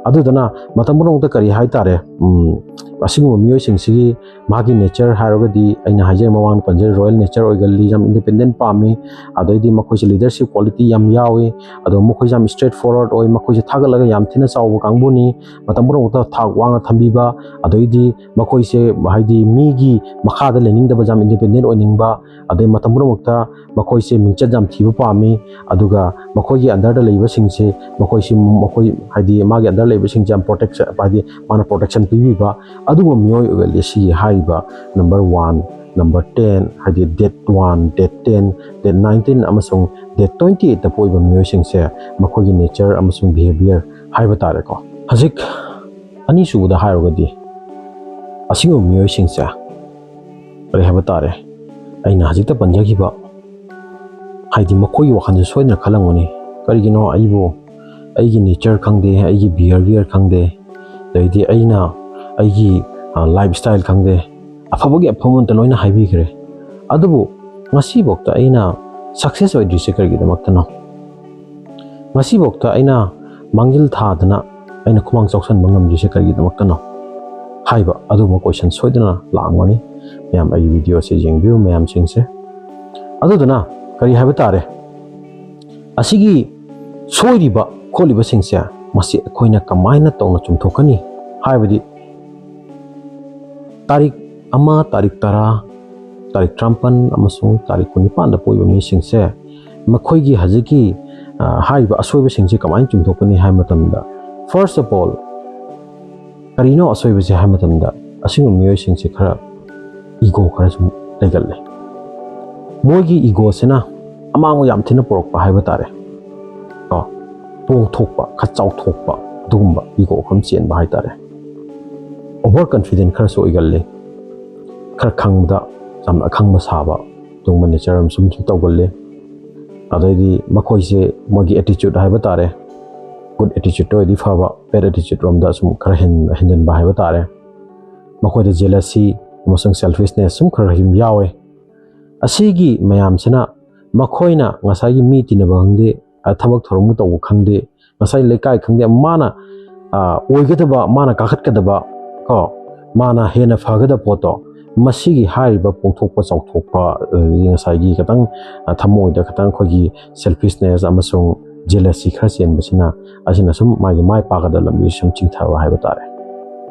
ꯑꯗꯨꯗꯨꯅ ꯃꯇꯝ ꯄꯨꯝꯅꯃꯛꯇ ꯀꯔꯤ ꯍꯥꯏꯇꯥꯔꯦ, ꯎꯝ, ꯑꯁꯤꯒꯨꯝꯕ ꯃꯤꯑꯣꯏꯁꯤꯡꯁꯤꯒꯤ ꯃꯥꯒꯤ ꯅꯦꯆꯔ ꯍꯥꯏꯔꯒꯗꯤ ꯑꯩꯅ ꯍꯥꯏꯖꯔꯤꯕ ꯃꯃꯥꯡꯗ ꯄꯟꯖꯔꯤ, ꯔꯣꯌꯦꯜ ꯅꯦꯆꯔ ꯑꯣꯏꯒꯜꯂꯤ, ꯌꯥꯝ ꯏꯟꯗꯤꯄꯦꯟꯗꯦꯟ ꯄꯥꯝꯃꯤ꯫ ꯑꯗꯩꯗꯤ ꯃꯈꯣꯏꯁꯦ ꯂꯤꯗꯔꯁꯤꯞ ꯀ꯭ꯋꯥꯂꯤꯇꯤ ꯌꯥꯝ ꯌꯥꯎꯏ꯫ ꯑꯗꯣ ꯃꯈꯣꯏꯁꯦ ꯌꯥꯝ ꯏꯁꯇ꯭ꯔꯦꯠ ꯐꯣꯔꯋꯥꯔꯗ ꯑꯣꯏ, ꯃꯈꯣꯏꯁꯦ ꯊꯥꯒꯠꯂꯒ ꯌꯥꯝ ꯊꯤꯅ ꯆꯥꯎꯕ ꯀꯥꯡꯕꯨꯅꯤ꯫ ꯃꯇꯝ ꯄꯨꯝꯅꯃꯛꯇ ꯊꯥꯛ ꯋꯥꯡꯅ ꯊꯝꯕꯤꯕ, ꯑꯗꯩꯗꯤ ꯃꯈꯣꯏꯁꯦ ꯍꯥꯏꯗꯤ ꯃꯤꯒꯤ ꯃꯈꯥꯗ ꯂꯩꯅꯤꯡꯗꯕ, ꯌꯥꯝ ꯏꯟꯗꯤꯄꯦꯟꯗꯦꯟ ꯑꯣꯏꯅꯤꯡꯕ, ꯑꯗꯩ ꯃꯇꯝ ꯄꯨꯝꯅꯃꯛꯇ ꯃꯈꯣꯏꯁꯦ ꯃꯤꯡꯆꯠ ꯌꯥꯝ ꯊꯤꯕ ꯄꯥꯝꯃꯤ꯫ ꯑꯗꯨꯒ ꯃꯈꯣꯏꯒꯤ ꯑꯟꯗꯔꯗ ꯂꯩꯕꯁꯤꯡꯁꯦ, ꯃꯈꯣꯏꯁꯤ ꯃꯈꯣꯏ ꯍꯥꯏꯗꯤ ꯃꯥꯒꯤ ꯑꯟꯗꯔ ꯂꯩꯕꯁꯤꯡꯁꯦ ꯌꯥꯝ ꯄ꯭ꯔꯣꯇꯦꯛꯁꯟ, ꯍꯥꯏꯗꯤ ꯃꯥꯅ ꯄ꯭ꯔꯣꯇꯦꯛꯁꯟ ꯄꯤꯕꯤꯕ ꯑꯗꯨꯒꯨꯝꯕ ꯃꯤꯑꯣꯏ ꯑꯣꯏꯒꯜꯂꯤ꯫ ꯁꯤꯒꯤ ꯍꯥꯏꯔꯤꯕ ꯅꯝꯕꯔ ꯋꯥꯟ, ꯅꯝꯕꯔ ꯇꯦꯟ, ꯍꯥꯏꯗꯤ date one, date ten, date nineteen ꯑꯃꯁꯨꯡ ꯗꯦꯠ ꯇ꯭ꯋꯦꯟꯇꯤ ꯑꯩꯠꯇ ꯄꯣꯛꯏꯕ ꯃꯤꯑꯣꯏꯁꯤꯡꯁꯦ ꯃꯈꯣꯏꯒꯤ ꯅꯦꯆꯔ ꯑꯃꯁꯨꯡ ꯕꯤꯍꯦꯕꯤꯌꯔ ꯍꯥꯏꯕ ꯇꯥꯔꯦꯀꯣ꯫ ꯍꯧꯖꯤꯛ ꯑꯅꯤꯁꯨꯕꯗ ꯍꯥꯏꯔꯒꯗꯤ ꯑꯁꯤꯒꯨꯝꯕ ꯃꯤꯑꯣꯏꯁꯤꯡꯁꯦ ꯀꯔꯤ ꯍꯥꯏꯕ ꯇꯥꯔꯦ, ꯑꯩꯅ ꯍꯧꯖꯤꯛꯇ ꯄꯟꯖꯈꯤꯕ, ꯍꯥꯏꯗꯤ ꯃꯈꯣꯏꯒꯤ ꯋꯥꯈꯜꯁꯦ ꯁꯣꯏꯗꯅ ꯈꯜꯂꯝꯒꯅꯤ, "ꯀꯔꯤꯒꯤꯅꯣ ꯑꯩꯕꯨ, ꯑꯩꯒꯤ ꯅꯦꯆꯔ ꯈꯪꯗꯦ, ꯑꯩꯒꯤ ꯕꯤꯍꯦꯕꯤꯌꯔ ꯈꯪꯗꯦ, ꯑꯗꯩꯗꯤ ꯑꯩꯅ ꯑꯩꯒꯤ ꯂꯥꯏꯐ ꯏꯁꯇꯥꯏꯜ ꯈꯪꯗꯦ, ꯑꯐꯕꯒꯤ ꯑꯐꯕ ꯑꯝꯇ ꯂꯣꯏꯅ ꯍꯥꯏꯕꯤꯈ꯭ꯔꯦ, ꯑꯗꯨꯕꯨ ꯉꯁꯤꯐꯥꯎꯗ ꯑꯩꯅ ꯁꯛꯁꯦꯁ ꯑꯣꯏꯗ꯭ꯔꯤꯁꯦ ꯀꯔꯤꯒꯤꯗꯃꯛꯇꯅꯣ? ꯉꯁꯤꯐꯥꯎꯗ ꯑꯩꯅ ꯃꯥꯡꯖꯤꯜ ꯊꯥꯗꯅ ꯑꯩꯅ ꯈꯨꯃꯥꯡ ꯆꯥꯎꯁꯟꯕ ꯉꯝꯗ꯭ꯔꯤꯁꯦ ꯀꯔꯤꯒꯤꯗꯃꯛꯇꯅꯣ?" ꯍꯥꯏꯕ ꯑꯗꯨꯒꯨꯝꯕ ꯀꯣꯏꯁꯟ ꯁꯣꯏꯗꯅ ꯂꯥꯛꯑꯝꯒꯅꯤ꯫ ꯃꯌꯥꯝ ꯑꯩꯒꯤ ꯚꯤꯗꯤꯑꯣꯁꯦ ꯌꯦꯡꯕꯤꯌꯨ ꯃꯌꯥꯝꯁꯤꯡꯁꯦ꯫ ꯑꯗꯨꯗꯨꯅ ꯀꯔꯤ ꯍꯥꯏꯕ ꯇꯥꯔꯦ, ꯑꯁꯤꯒꯤ ꯁꯣꯏꯔꯤꯕ ꯈꯣꯠꯂꯤꯕꯁꯤꯡꯁꯦ ꯃꯁꯤ ꯑꯩꯈꯣꯏꯅ ꯀꯃꯥꯏꯅ ꯇꯧꯅ ꯆꯨꯝꯊꯣꯛꯀꯅꯤ ꯍꯥꯏꯕꯗꯤ, ꯇꯥꯔꯤꯛ ꯑꯃ, ꯇꯥꯔꯤꯛ ꯇꯔꯥ, ꯇꯥꯔꯤꯛ ꯇꯔꯥꯃꯥꯄꯟ ꯑꯃꯁꯨꯡ ꯇꯥꯔꯤꯛ ꯀꯨꯟꯅꯤꯄꯥꯟꯗ ꯄꯣꯛꯏꯕ ꯃꯤꯁꯤꯡꯁꯦ ꯃꯈꯣꯏꯒꯤ ꯍꯧꯖꯤꯛꯀꯤ, ꯑ, ꯍꯥꯏꯔꯤꯕ ꯑꯁꯣꯏꯕꯁꯤꯡꯁꯦ ꯀꯃꯥꯏꯅ ꯆꯨꯝꯊꯣꯛꯀꯅꯤ ꯍꯥꯏꯕ ꯃꯇꯝꯗ, first of all, ꯀꯔꯤꯅꯣ ꯑꯁꯣꯏꯕꯁꯦ ꯍꯥꯏꯕ ꯃꯇꯝꯗ, ꯑꯁꯤꯒꯨꯝꯕ ꯃꯤꯑꯣꯏꯁꯤꯡꯁꯦ ꯈꯔ ꯏꯒꯣ ꯈꯔ ꯁꯨꯝ ꯂꯩꯒꯜꯂꯦ꯫ ꯃꯣꯏꯒꯤ ꯏꯒꯣꯁꯤꯅ ꯑꯃꯥꯡꯕ ꯌꯥꯝ ꯊꯤꯅ ꯄꯨꯔꯛꯄ ꯍꯥꯏꯕ ꯇꯥꯔꯦ꯫ ꯀꯣ, ꯄꯣꯡꯊꯣꯛꯄ, ꯈꯔ ꯆꯥꯎꯊꯣꯛꯄ, ꯑꯗꯨꯒꯨꯝꯕ ꯏꯒꯣ ꯈꯔ ꯆꯦꯟꯕ ꯍꯥꯏ ꯇꯥꯔꯦ꯫ ꯑꯣꯚꯔ ꯀꯟꯐꯤꯗꯦꯟ ꯈꯔꯁꯨ ꯑꯣꯏꯒꯜꯂꯤ꯫ ꯈꯔ ꯈꯪꯕꯗ ꯌꯥꯝꯅ ꯑꯈꯪꯕ ꯁꯥꯕ, ꯑꯗꯨꯒꯨꯝꯕ ꯅꯦꯆꯔ ꯑꯃ ꯁꯨꯝ ꯁꯨꯝ ꯇꯧꯒꯜꯂꯤ꯫ ꯑꯗꯩꯗꯤ ꯃꯈꯣꯏꯁꯦ ꯃꯣꯏꯒꯤ ꯑꯦꯇꯤꯆꯨꯠ ꯍꯥꯏꯕ ꯇꯥꯔꯦ, ꯒꯨꯗ ꯑꯦꯇꯤꯆꯨꯠꯇ ꯑꯣꯏꯔꯗꯤ ꯐꯕ, ꯕꯦꯗ ꯑꯦꯇꯤꯆꯨꯠ ꯔꯣꯝꯗ ꯁꯨꯝ ꯈꯔ ꯍꯦꯟ-, ꯍꯦꯟꯖꯤꯟꯕ ꯍꯥꯏꯕ ꯇꯥꯔꯦ꯫ ꯃꯈꯣꯏꯗ ꯖꯦꯂꯁꯤ ꯑꯃꯁꯨꯡ ꯁꯦꯜꯐꯤꯁꯅꯦꯁ ꯁꯨꯝ ꯈꯔ ꯈꯔ ꯁꯨꯝ ꯌꯥꯎꯋꯦ꯫ ꯑꯁꯤꯒꯤ ꯃꯌꯥꯝꯁꯤꯅ ꯃꯈꯣꯏꯅ ꯉꯁꯥꯏꯒꯤ ꯃꯤ ꯇꯤꯟꯅꯕ ꯈꯪꯗꯦ, ꯑ, ꯊꯕꯛ ꯊꯧꯔꯝ ꯇꯧꯕ ꯈꯪꯗꯦ, ꯉꯁꯥꯏ ꯂꯩꯀꯥꯏ ꯈꯪꯗꯦ, ꯃꯥꯅ, ꯑ, ꯑꯣꯏꯒꯗꯕ, ꯃꯥꯅ ꯀꯥꯈꯠꯀꯗꯕ, ꯀꯣ, ꯃꯥꯅ ꯍꯦꯟꯅ ꯐꯒꯗꯕ ꯄꯣꯠꯇꯣ, ꯃꯁꯤꯒꯤ ꯍꯥꯏꯔꯤꯕ ꯄꯣꯛꯊꯣꯛꯄ ꯆꯥꯎꯊꯣꯛꯄ, ꯑꯗꯒꯤ ꯉꯁꯥꯏꯒꯤ ꯈꯤꯇꯪ, ꯑ, ꯊꯃꯣꯏꯗ ꯈꯤꯇꯪ ꯑꯩꯈꯣꯏꯒꯤ selfishness ꯑꯃꯁꯨꯡ jealousy ꯈꯔ ꯆꯦꯟꯕꯁꯤꯅ, ꯑꯁꯤꯅ ꯁꯨꯝ ꯃꯥꯒꯤ ꯃꯥꯏ ꯄꯥꯛꯀꯗꯕ ꯂꯝꯕꯤ ꯁꯨꯝ ꯆꯤꯡꯊꯕ ꯍꯥꯏꯕ ꯇꯥꯔꯦ꯫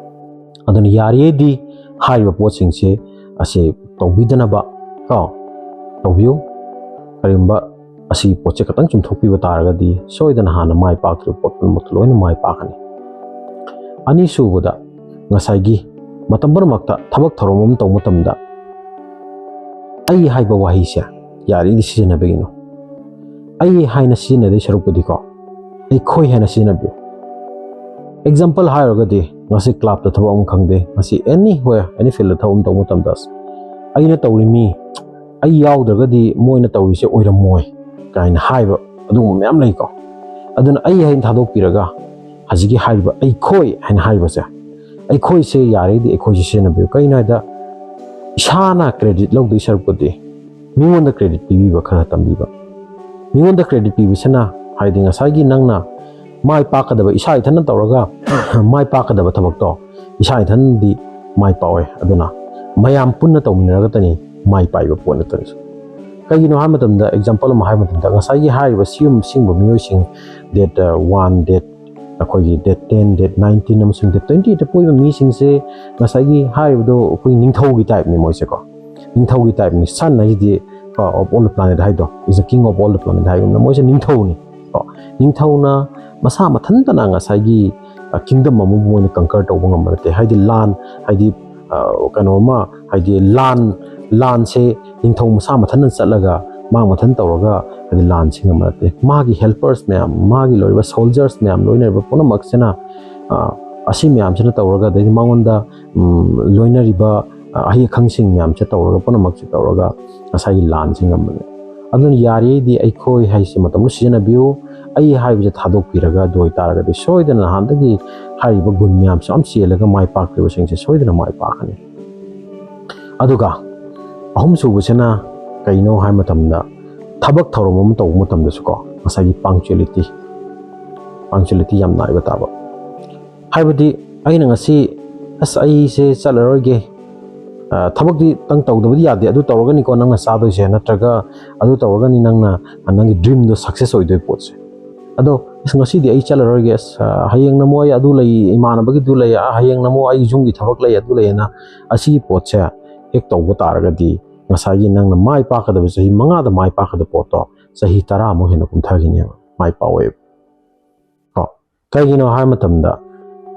ꯑꯗꯨꯅ ꯌꯥꯔꯤꯉꯩꯗꯤ ꯍꯥꯏꯔꯤꯕ ꯄꯣꯠꯁꯤꯡꯁꯦ ꯑꯁꯤ ꯇꯧꯕꯤꯗꯅꯕ ꯀꯣ, ꯇꯧꯕꯤꯌꯨ꯫ ꯀꯔꯤꯒꯨꯝꯕ ꯑꯁꯤꯒꯤ ꯄꯣꯠꯁꯦ ꯈꯤꯇꯪ ꯆꯨꯝꯊꯣꯛꯄꯤꯕ ꯇꯥꯔꯒꯗꯤ ꯁꯣꯏꯗꯅ ꯍꯥꯟꯅ ꯃꯥꯏ ꯄꯥꯛꯇ꯭ꯔꯤꯕ ꯄꯣꯠ ꯄꯨꯝꯅꯃꯛꯇ ꯂꯣꯏꯅ ꯃꯥꯏ ꯄꯥꯛꯀꯅꯤ꯫ ꯑꯅꯤꯁꯨꯕꯗ, ꯉꯁꯥꯏꯒꯤ ꯃꯇꯝ ꯄꯨꯝꯅꯃꯛꯇ ꯊꯕꯛ ꯊꯧꯔꯝ ꯑꯃ ꯇꯧꯕ ꯃꯇꯝꯗ "ꯑꯩ" ꯍꯥꯏꯕ ꯋꯥꯍꯩꯁꯦ ꯌꯥꯔꯤꯗꯤ ꯁꯤꯖꯤꯟꯅꯕꯤꯒꯅꯨ꯫ "ꯑꯩ" ꯍꯥꯏꯅ ꯁꯤꯖꯤꯟꯅꯗꯣꯏ ꯁꯔꯨꯛꯄꯨꯗꯤꯀꯣ, "ꯑꯩꯈꯣꯏ" ꯍꯥꯏꯅ ꯁꯤꯖꯤꯟꯅꯕꯤꯌꯨ꯫ Example ꯍꯥꯏꯔꯒꯗꯤ, ꯉꯁꯤ clubꯇ ꯊꯕꯛ ꯑꯃ ꯈꯪꯗꯦ, ꯉꯁꯤ anywhere, any fieldꯇ ꯊꯕꯛ ꯑꯃ ꯇꯧꯕ ꯃꯇꯝꯗ, "ꯑꯩꯅ ꯇꯧꯔꯤ ꯃꯤ, ꯑꯩ ꯌꯥꯎꯗ꯭ꯔꯒꯗꯤ ꯃꯣꯏꯅ ꯇꯧꯔꯤꯁꯦ ꯑꯣꯏꯔꯝꯃꯣꯏ" ꯀꯥꯏꯅ ꯍꯥꯏꯕ ꯑꯗꯨꯒꯨꯝꯕ ꯃꯌꯥꯝ ꯂꯩꯀꯣ꯫ ꯑꯗꯨꯅ "ꯑꯩ" ꯍꯥꯏꯅ ꯊꯥꯗꯣꯛꯄꯤꯔꯒ, ꯍꯧꯖꯤꯛꯀꯤ ꯍꯥꯏꯔꯤꯕ "ꯑꯩꯈꯣꯏ" ꯍꯥꯏꯅ ꯍꯥꯏꯔꯤꯕꯁꯦ, "ꯑꯩꯈꯣꯏꯁꯦ" ꯌꯥꯔꯒꯗꯤ "ꯑꯩꯈꯣꯏꯁꯦ" ꯁꯤꯖꯤꯟꯅꯕꯤꯌꯨ꯫ ꯀꯩꯒꯤꯅꯣ ꯍꯥꯏꯗ, ꯏꯁꯥꯅ credit ꯂꯧꯗꯣꯏ ꯁꯔꯨꯛꯄꯨꯗꯤ ꯃꯤꯉꯣꯟꯗ credit ꯄꯤꯕꯤꯕ ꯈꯔ ꯇꯝꯕꯤꯕ꯫ ꯃꯤꯉꯣꯟꯗ credit ꯄꯤꯕꯁꯤꯅ, ꯍꯥꯏꯗꯤ ꯉꯁꯥꯏꯒꯤ ꯅꯪꯅ ꯃꯥꯏ ꯄꯥꯛꯀꯗꯕ, ꯏꯁꯥ ꯏꯊꯟꯇ ꯇꯧꯔꯒ ꯃꯥꯏ ꯄꯥꯛꯀꯗꯕ ꯊꯕꯛꯇꯣ ꯏꯁꯥ ꯏꯊꯟꯗꯤ ꯃꯥꯏ ꯄꯥꯛꯑꯣꯏ꯫ ꯑꯗꯨꯅ ꯃꯌꯥꯝ ꯄꯨꯟꯅ ꯇꯧꯃꯤꯟꯅꯔꯒꯇꯅꯤ ꯃꯥꯏ ꯄꯥꯛꯏꯕ ꯄꯣꯠ ꯅꯠꯇ꯭ꯔꯁꯨ꯫ ꯀꯩꯒꯤꯅꯣ ꯍꯥꯏꯕ ꯃꯇꯝꯗ, example ꯑꯃ ꯍꯥꯏꯕ ꯃꯇꯝꯗ, ꯉꯁꯥꯏꯒꯤ ꯍꯥꯏꯔꯤꯕ ꯁꯤꯒꯨꯝ-, ꯁꯤꯒꯨꯝꯕ ꯃꯤꯑꯣꯏꯁꯤꯡ, date, ꯑ, one, date, ꯑꯩꯈꯣꯏꯒꯤ date ten, date nineteen ꯑꯃꯁꯨꯡ date twenty eightꯇ ꯄꯣꯛꯏꯕ ꯃꯤꯁꯤꯡꯁꯦ ꯉꯁꯥꯏꯒꯤ ꯍꯥꯏꯔꯤꯕꯗꯣ ꯑꯩꯈꯣꯏ ꯅꯤꯡꯊꯧꯒꯤ typeꯅꯤ ꯃꯣꯏꯁꯦꯀꯣ꯫ ꯅꯤꯡꯊꯧꯒꯤ typeꯅꯤ꯫ Sun ꯍꯥꯏꯁꯤꯗꯤ, ꯀꯣ, of all the planet ꯍꯥꯏꯗꯣ, is the king of all the planet ꯍꯥꯏꯒꯨꯝꯅ ꯃꯣꯏꯁꯦ ꯅꯤꯡꯊꯧꯅꯤ꯫ ꯀꯣ, ꯅꯤꯡꯊꯧꯅ ꯃꯁꯥ ꯃꯊꯟꯇꯅ ꯉꯁꯥꯏꯒꯤ, ꯑ, kingdom ꯑꯃꯕꯨ ꯃꯣꯏꯅ conquer ꯇꯧꯕ ꯉꯝꯕ ꯅꯠꯇꯦ꯫ ꯍꯥꯏꯗꯤ ꯂꯥꯟ, ꯍꯥꯏꯗꯤ, ꯑ, ꯀꯩꯅꯣ ꯑꯃ, ꯍꯥꯏꯗꯤ ꯂꯥꯟ, ꯂꯥꯟꯁꯦ ꯅꯤꯡꯊꯧ ꯃꯁꯥ ꯃꯊꯟꯇ ꯆꯠꯂꯒ, ꯃꯥ ꯃꯊꯟ ꯇꯧꯔꯒ, ꯍꯥꯏꯗꯤ ꯂꯥꯟꯁꯦ ꯉꯝꯕ ꯅꯠꯇꯦ꯫ ꯃꯥꯒꯤ helpers ꯃꯌꯥꯝ, ꯃꯥꯒꯤ ꯂꯣꯏꯔꯤꯕ soldiers ꯃꯌꯥꯝ, ꯂꯣꯏꯅꯔꯤꯕ ꯄꯨꯝꯅꯃꯛꯁꯤꯅ, ꯑ, ꯑꯁꯤ ꯃꯌꯥꯝꯁꯤꯅ ꯇꯧꯔꯒ, ꯑꯗꯩꯗꯤ ꯃꯉꯣꯟꯗ, ꯎꯝ, ꯂꯣꯏꯅꯔꯤꯕ, ꯑ, ꯑꯍꯩ ꯑꯈꯪꯁꯤꯡ ꯃꯌꯥꯝꯁꯦ ꯇꯧꯔꯒ, ꯄꯨꯝꯅꯃꯛꯁꯦ ꯇꯧꯔꯒ ꯉꯁꯥꯏꯒꯤ ꯂꯥꯟꯁꯦ ꯉꯝꯕꯅꯦ꯫ ꯑꯗꯨꯅ ꯌꯥꯔꯤꯉꯩꯗꯤ "ꯑꯩꯈꯣꯏ" ꯍꯥꯏꯁꯦ ꯃꯇꯝꯗ ꯁꯤꯖꯤꯟꯅꯕꯤꯌꯨ꯫ "ꯑꯩ" ꯍꯥꯏꯕꯁꯦ ꯊꯥꯗꯣꯛꯄꯤꯔꯒ ꯑꯗꯨ ꯑꯣꯏꯇꯥꯔꯒꯗꯤ ꯁꯣꯏꯗꯅ ꯅꯍꯥꯟꯗꯒꯤ ꯍꯥꯏꯔꯤꯕ ꯒꯨꯟ ꯃꯌꯥꯝꯁꯦ ꯌꯥꯝ ꯆꯦꯜꯂꯒ ꯃꯥꯏ ꯄꯥꯛꯇ꯭ꯔꯤꯕꯁꯤꯡꯁꯦ ꯁꯣꯏꯗꯅ ꯃꯥꯏ ꯄꯥꯛꯀꯅꯤ꯫ ꯑꯗꯨꯒ ꯑꯍꯨꯝꯁꯨꯕꯁꯤꯅ ꯀꯩꯅꯣ ꯍꯥꯏꯕ ꯃꯇꯝꯗ, ꯊꯕꯛ ꯊꯧꯔꯝ ꯑꯃ ꯇꯧꯕ ꯃꯇꯝꯗꯁꯨꯀꯣ, ꯉꯁꯥꯏꯒꯤ punctuality, punctuality ꯌꯥꯝ ꯅꯥꯏꯕ ꯇꯥꯕ꯫ ꯍꯥꯏꯕꯗꯤ ꯑꯩꯅ ꯉꯁꯤ ꯑꯁ, ꯑꯩꯁꯦ ꯆꯠꯂꯔꯣꯏꯒꯦ, ꯑ, ꯊꯕꯛꯇꯤ ꯅꯪ ꯇꯧꯗꯕꯗꯤ ꯌꯥꯗꯦ, ꯑꯗꯨ ꯇꯧꯔꯒꯅꯤꯀꯣ ꯅꯪꯅ ꯆꯥꯗꯣꯏꯁꯦ, ꯅꯠꯇ꯭ꯔꯒ ꯑꯗꯨ ꯇꯧꯔꯒꯅꯤ ꯅꯪꯅ, ꯅꯪꯒꯤ dreamꯗꯣ success ꯑꯣꯏꯗꯣꯏ ꯄꯣꯠꯁꯦ꯫ ꯑꯗꯣ, "ꯑꯁ, ꯉꯁꯤꯗꯤ ꯑꯩ ꯆꯠꯂꯔꯣꯏꯒꯦ, ꯑꯁ, ꯑ, ꯍꯌꯦꯡꯅ ꯑꯃꯨꯛ ꯑꯩ ꯑꯗꯨ ꯂꯩ, ꯏꯃꯥꯟꯅꯕꯒꯤꯗꯨ ꯂꯩ, ꯑ, ꯍꯌꯦꯡꯅ ꯑꯃꯨꯛ ꯑꯩ ꯌꯨꯝꯒꯤ ꯊꯕꯛ ꯂꯩ, ꯑꯗꯨ ꯂꯩꯌꯦꯅ", ꯑꯁꯤꯒꯤ ꯄꯣꯠꯁꯦ ꯍꯦꯛ ꯇꯧꯕ ꯇꯥꯔꯒꯗꯤ ꯉꯁꯥꯏꯒꯤ ꯅꯪꯅ ꯃꯥꯏ ꯄꯥꯛꯀꯗꯕ ꯆꯍꯤ ꯃꯉꯥꯗ ꯃꯥꯏ ꯄꯥꯛꯀꯗꯕ ꯄꯣꯠꯇꯣ ꯆꯍꯤ ꯇꯔꯥꯃꯨꯛ ꯍꯦꯟꯅ ꯀꯨꯝꯊꯈꯤꯅꯦꯕ, ꯃꯥꯏ ꯄꯥꯛꯑꯣꯏꯕ꯫ ꯀꯣ? ꯀꯩꯒꯤꯅꯣ ꯍꯥꯏꯕ ꯃꯇꯝꯗ,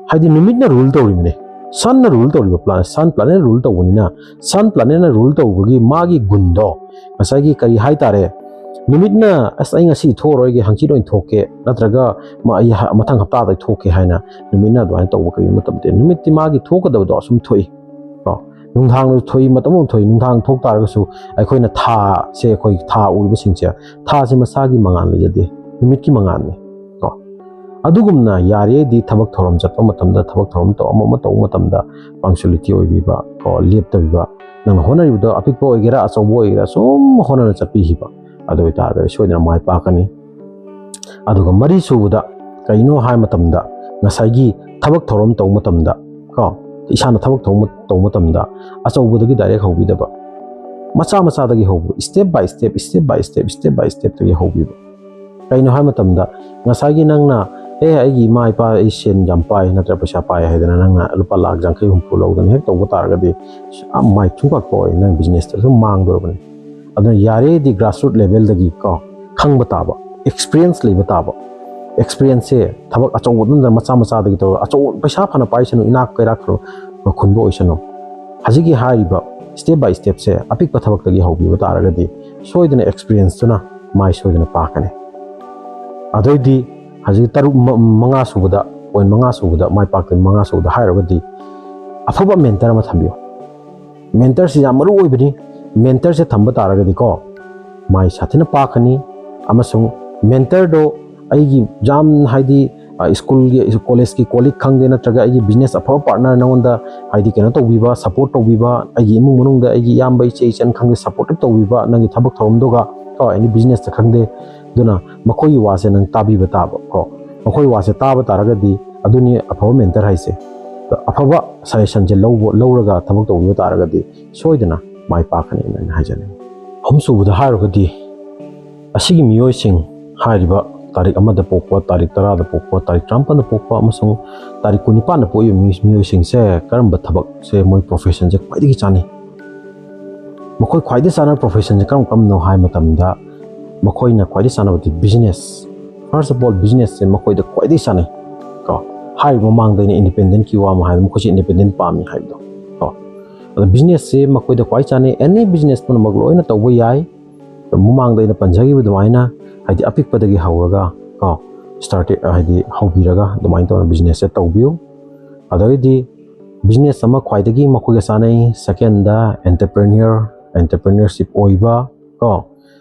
ꯍꯥꯏꯗꯤ ꯅꯨꯃꯤꯠꯅ rule ꯇꯧꯔꯤꯕꯅꯦ, sunꯅ rule ꯇꯧꯔꯤꯕ, planet, sun planetꯅ rule ꯇꯧꯕꯅꯤꯅ, sun planetꯅ rule ꯇꯧꯕꯒꯤ ꯃꯥꯒꯤ ꯒꯨꯟꯗꯣ, ꯉꯁꯥꯏꯒꯤ ꯀꯔꯤ ꯍꯥꯏꯇꯥꯔꯦ, ꯅꯨꯃꯤꯠꯅ "ꯑꯁ, ꯑꯩ ꯉꯁꯤ ꯊꯣꯛꯑꯔꯣꯏꯒꯦ, ꯍꯪꯆꯤꯠ ꯑꯣꯏꯅ ꯊꯣꯛꯀꯦ", ꯅꯠꯇ꯭ꯔꯒ "ꯃ-, ꯑꯩ ꯍ-, ꯃꯊꯪ ꯍꯞꯇꯥꯗ ꯊꯣꯛꯀꯦ" ꯍꯥꯏꯅ ꯅꯨꯃꯤꯠꯅ ꯑꯗꯨꯃꯥꯏꯅ ꯇꯧꯕ ꯀꯔꯤꯒꯨꯝꯕ ꯃꯇꯝꯗ, ꯅꯨꯃꯤꯠꯇꯤ ꯃꯥꯒꯤ ꯊꯣꯛꯀꯗꯕꯗꯣ ꯑꯁꯨꯝ ꯊꯣꯛꯏ꯫ ꯀꯣ? ꯅꯨꯡꯗꯥꯡꯗꯁꯨ ꯊꯣꯛꯏ, ꯃꯇꯝ ꯑꯃ ꯊꯣꯛꯏ꯫ ꯅꯨꯡꯗꯥꯡ ꯊꯣꯛ ꯇꯥꯔꯒꯁꯨ ꯑꯩꯈꯣꯏꯅ ꯊꯥꯁꯦ, ꯑꯩꯈꯣꯏ ꯊꯥ ꯎꯔꯤꯕꯁꯤꯡꯁꯦ, ꯊꯥꯁꯦ ꯃꯁꯥꯒꯤ ꯃꯉꯥꯜ ꯂꯩꯖꯗꯦ, ꯅꯨꯃꯤꯠꯀꯤ ꯃꯉꯥꯜꯅꯤ꯫ ꯀꯣ? ꯑꯗꯨꯒꯨꯝꯅ ꯌꯥꯔꯤꯉꯩꯗꯤ ꯊꯕꯛ ꯊꯧꯔꯝ ꯆꯠꯄ ꯃꯇꯝꯗ, ꯊꯕꯛ ꯊꯧꯔꯝ ꯇꯧ-, ꯑꯃ ꯑꯃ ꯇꯧꯕ ꯃꯇꯝꯗ punctuality ꯑꯣꯏꯕꯤꯕ, ꯀꯣ, ꯂꯦꯞꯇꯕꯤꯕ, ꯅꯪꯅ ꯍꯣꯠꯅꯔꯤꯕꯗꯣ ꯑꯄꯤꯛꯄ ꯑꯣꯏꯒꯦꯔꯥ ꯑꯆꯧꯕ ꯑꯣꯏꯒꯦꯔꯥ ꯁꯨꯝ ꯍꯣꯠꯅꯅ ꯆꯠꯄꯤꯈꯤꯕ, ꯑꯗꯨ ꯑꯣꯏꯇꯥꯔꯒꯗꯤ ꯁꯣꯏꯗꯅ ꯃꯥꯏ ꯄꯥꯛꯀꯅꯤ꯫ ꯑꯗꯨꯒ ꯃꯔꯤ ꯁꯨꯕꯗ ꯀꯩꯅꯣ ꯍꯥꯏ ꯃꯇꯝꯗ, ꯉꯁꯥꯏꯒꯤ ꯊꯕꯛ ꯊꯧꯔꯝ ꯇꯧꯕ ꯃꯇꯝꯗ, ꯀꯣ, ꯏꯁꯥꯅ ꯊꯕꯛ ꯊꯧꯔꯝ ꯇꯧꯕ ꯃꯇꯝꯗ ꯑꯆꯧꯕꯗꯒꯤ direct ꯍꯧꯕꯤꯗꯕ, ꯃꯆꯥ ꯃꯆꯥꯗꯒꯤ ꯍꯧꯕ, step by step, step by step, step by stepꯇꯒꯤ ꯍꯧꯕꯤꯕ꯫ ꯀꯩꯅꯣ ꯍꯥꯏ ꯃꯇꯝꯗ, ꯉꯁꯥꯏꯒꯤ ꯅꯪꯅ, "ꯑꯦ, ꯑꯩꯒꯤ ꯏꯃꯥ ꯏꯄꯥ ꯑꯩ ꯁꯦꯟ ꯌꯥꯝ ꯄꯥꯏ ꯅꯠꯇ꯭ꯔꯒ ꯄꯩꯁꯥ ꯄꯥꯏ" ꯍꯥꯏꯗꯅ ꯅꯪꯅ ꯂꯨꯄꯥ ꯂꯥꯈ ꯌꯥꯡꯈꯩ ꯍꯨꯝꯐꯨ ꯂꯧꯗꯅ ꯍꯦꯛ ꯇꯧꯕ ꯇꯥꯔꯒꯗꯤ, ꯑ, ꯃꯥꯏ ꯁꯨꯡꯄꯥꯛ ꯄꯥꯛꯑꯣꯏ, ꯅꯪ businessꯇ ꯑꯗꯨꯝ ꯃꯥꯡꯗꯣꯔꯕꯅꯤ꯫ ꯑꯗꯨꯅ ꯌꯥꯔꯤꯗꯤ grassroot levelꯗꯒꯤ, ꯀꯣ, ꯈꯪꯕ ꯇꯥꯕ, experience ꯂꯩꯕ ꯇꯥꯕ, experienceꯁꯦ ꯊꯕꯛ ꯑꯆꯧꯕ ꯅꯠꯇꯅ ꯃꯆꯥ ꯃꯆꯥꯗꯒꯤ ꯇꯧꯔꯒ, ꯑꯆꯧꯕ ꯄꯩꯁꯥ ꯐꯅ ꯄꯥꯏꯁꯅꯨ, ꯏꯅꯥꯛ ꯀꯩꯔꯥꯛ ꯈꯨꯟꯕ ꯑꯣꯏꯁꯅꯨ, ꯍꯧꯖꯤꯛꯀꯤ ꯍꯥꯏꯔꯤꯕ step by stepꯁꯦ ꯑꯄꯤꯛꯄ ꯊꯕꯛꯇꯒꯤ ꯍꯧꯕꯤꯕ ꯇꯥꯔꯒꯗꯤ ꯁꯣꯏꯗꯅ experienceꯇꯨꯅ ꯃꯥꯏ ꯁꯣꯏꯗꯅ ꯄꯥꯛꯀꯅꯤ꯫ ꯑꯗꯩꯗꯤ ꯍꯧꯖꯤꯛ ꯇꯔꯨꯛ, ꯃ-, ꯃꯉꯥ ꯁꯨꯕꯗ, point ꯃꯉꯥ ꯁꯨꯕꯗ, ꯃꯥꯏ ꯄꯥꯛꯇꯕ ꯃꯉꯥ ꯁꯨꯕꯗ ꯍꯥꯏꯔꯒꯗꯤ ꯑꯐꯕ mentor ꯑꯃ ꯊꯝꯕꯤꯌꯨ꯫ Mentorꯁꯤ ꯌꯥꯝ ꯃꯔꯨ ꯑꯣꯏꯕꯅꯤ꯫ Mentorꯁꯦ ꯊꯝꯕ ꯇꯥꯔꯒꯗꯤꯀꯣ, ꯃꯥꯏ ꯁꯥꯊꯤꯅ ꯄꯥꯛꯀꯅꯤ꯫ ꯑꯃꯁꯨꯡ mentorꯗꯣ ꯑꯩꯒꯤ ꯌꯥꯝ, ꯍꯥꯏꯗꯤ, ꯑ, schoolꯒꯤ, collegeꯀꯤ colleague ꯈꯪꯗꯦ, ꯅꯠꯇ꯭ꯔꯒ ꯑꯩꯒꯤ business ꯑꯐꯕ partner, ꯅꯉꯣꯟꯗ, ꯍꯥꯏꯗꯤ, ꯀꯩꯅꯣ ꯇꯧꯕꯤꯕ, support ꯇꯧꯕꯤꯕ, ꯑꯩꯒꯤ ꯏꯃꯨꯡ ꯃꯅꯨꯡꯗ ꯑꯩꯒꯤ ꯏꯌꯥꯝꯕ, ꯏꯆꯦ, ꯏꯆꯟ ꯈꯪꯗꯦ, supportive ꯇꯧꯕꯤꯕ, ꯅꯪꯒꯤ ꯊꯕꯛ ꯊꯧꯔꯝꯗꯨꯒ, ꯀꯣ, any businessꯇ ꯈꯪꯗꯦ, ꯑꯗꯨꯅ ꯃꯈꯣꯏꯒꯤ ꯋꯥꯁꯦ ꯅꯪ ꯇꯥꯕꯤꯕ ꯇꯥꯕ, ꯀꯣ, ꯃꯈꯣꯏ ꯋꯥꯁꯦ ꯇꯥꯕ ꯇꯥꯔꯒꯗꯤ ꯑꯗꯨꯅꯤ ꯑꯐꯕ mentor ꯍꯥꯏꯁꯦ꯫ ꯑꯐꯕ ꯁꯖꯦꯁꯟꯁꯦ ꯂꯧꯕ ꯂꯧꯔꯒ ꯊꯕꯛ ꯇꯧꯕꯤꯕ ꯇꯥꯔꯒꯗꯤ ꯁꯣꯏꯗꯅ ꯃꯥꯏ ꯄꯥꯛꯀꯅꯤꯅ ꯑꯩꯅ ꯍꯥꯏꯖꯅꯤꯡꯉꯤ꯫ ꯑꯍꯨꯝꯁꯨꯕꯗ ꯍꯥꯏꯔꯒꯗꯤ ꯑꯁꯤꯒꯤ ꯃꯤꯑꯣꯏꯁꯤꯡ, ꯍꯥꯏꯔꯤꯕ ꯇꯥꯔꯤꯛ ꯑꯃꯗ ꯄꯣꯛꯄ, ꯇꯥꯔꯤꯛ ꯇꯔꯥꯗ ꯄꯣꯛꯄ, ꯇꯥꯔꯤꯛ ꯇꯔꯥꯃꯥꯄꯟꯗ ꯄꯣꯛꯄ ꯑꯃꯁꯨꯡ ꯇꯥꯔꯤꯛ ꯀꯨꯟꯅꯤꯄꯥꯟꯗ ꯄꯣꯛꯏꯕ ꯃꯤꯑꯣꯏ- ꯃꯤꯑꯣꯏꯁꯤꯡꯁꯦ ꯀꯔꯝꯕ ꯊꯕꯛꯁꯦ, ꯃꯣꯏ ꯄ꯭ꯔꯣꯐꯦꯁꯟꯁꯦ ꯈ꯭ꯋꯥꯏꯗꯒꯤ ꯆꯥꯅꯩ? ꯃꯈꯣꯏ ꯈ꯭ꯋꯥꯏꯗꯒꯤ ꯆꯥꯅꯕ ꯄ꯭ꯔꯣꯐꯦꯁꯟꯁꯦ ꯀꯔꯝ ꯀꯔꯝꯕꯅꯣ ꯍꯥꯏꯕ ꯃꯇꯝꯗ, ꯃꯈꯣꯏꯅ ꯈ꯭ꯋꯥꯏꯗꯒꯤ ꯆꯥꯅꯕꯗꯤ ꯕꯤꯖꯤꯅꯦꯁ꯫ First of all, ꯕꯤꯖꯤꯅꯦꯁꯁꯦ ꯃꯈꯣꯏꯗ ꯈ꯭ꯋꯥꯏꯗꯒꯤ ꯆꯥꯅꯩ ꯀꯣ꯫ ꯍꯥꯏꯔꯤꯕ ꯃꯃꯥꯡꯗ ꯑꯩꯅ ꯏꯟꯗꯤꯄꯦꯟꯗꯦꯟꯀꯤ ꯋꯥ ꯑꯃ ꯍꯥꯏꯕꯗ, ꯃꯈꯣꯏꯁꯦ ꯏꯟꯗꯤꯄꯦꯟꯗꯦꯟ ꯄꯥꯝꯃꯤ ꯍꯥꯏꯕꯗꯣ ꯀꯣ꯫ ꯑꯗꯣ ꯕꯤꯖꯤꯅꯦꯁꯁꯦ ꯃꯈꯣꯏꯗ ꯈ꯭ꯋꯥꯏ ꯆꯥꯅꯩ꯫ ꯑꯦꯅꯤ ꯕꯤꯖꯤꯅꯦꯁ ꯄꯨꯝꯅꯃꯛ ꯂꯣꯏꯅ ꯇꯧꯕ ꯌꯥꯏ꯫ ꯃꯃꯥꯡꯗ ꯑꯩꯅ ꯄꯟꯖꯈꯤꯕ ꯑꯗꯨꯃꯥꯏꯅ, ꯍꯥꯏꯗꯤ ꯑꯄꯤꯛꯄꯗꯒꯤ ꯍꯧꯔꯒ ꯀꯣ, ꯁ꯭ꯇꯥꯔꯇꯦꯠ, ꯍꯥꯏꯗꯤ ꯍꯧꯕꯤꯔꯒ ꯑꯗꯨꯃꯥꯏꯅ ꯇꯧꯔꯒ ꯕꯤꯖꯤꯅꯦꯁꯁꯦ ꯇꯧꯕꯤꯌꯨ꯫ ꯑꯗꯩꯗꯤ ꯕꯤꯖꯤꯅꯦꯁ ꯑꯃ ꯈ꯭ꯋꯥꯏꯗꯒꯤ ꯃꯈꯣꯏꯒ ꯆꯥꯅꯩ꯫ ꯁꯦꯀꯦꯟꯗ ꯑꯦꯟꯇꯔꯄ꯭ꯔꯦꯅꯤꯌꯔ, ꯑꯦꯟꯇꯔꯄ꯭ꯔꯦꯅꯔꯁꯤꯞ ꯑꯣꯏꯕ ꯀꯣ꯫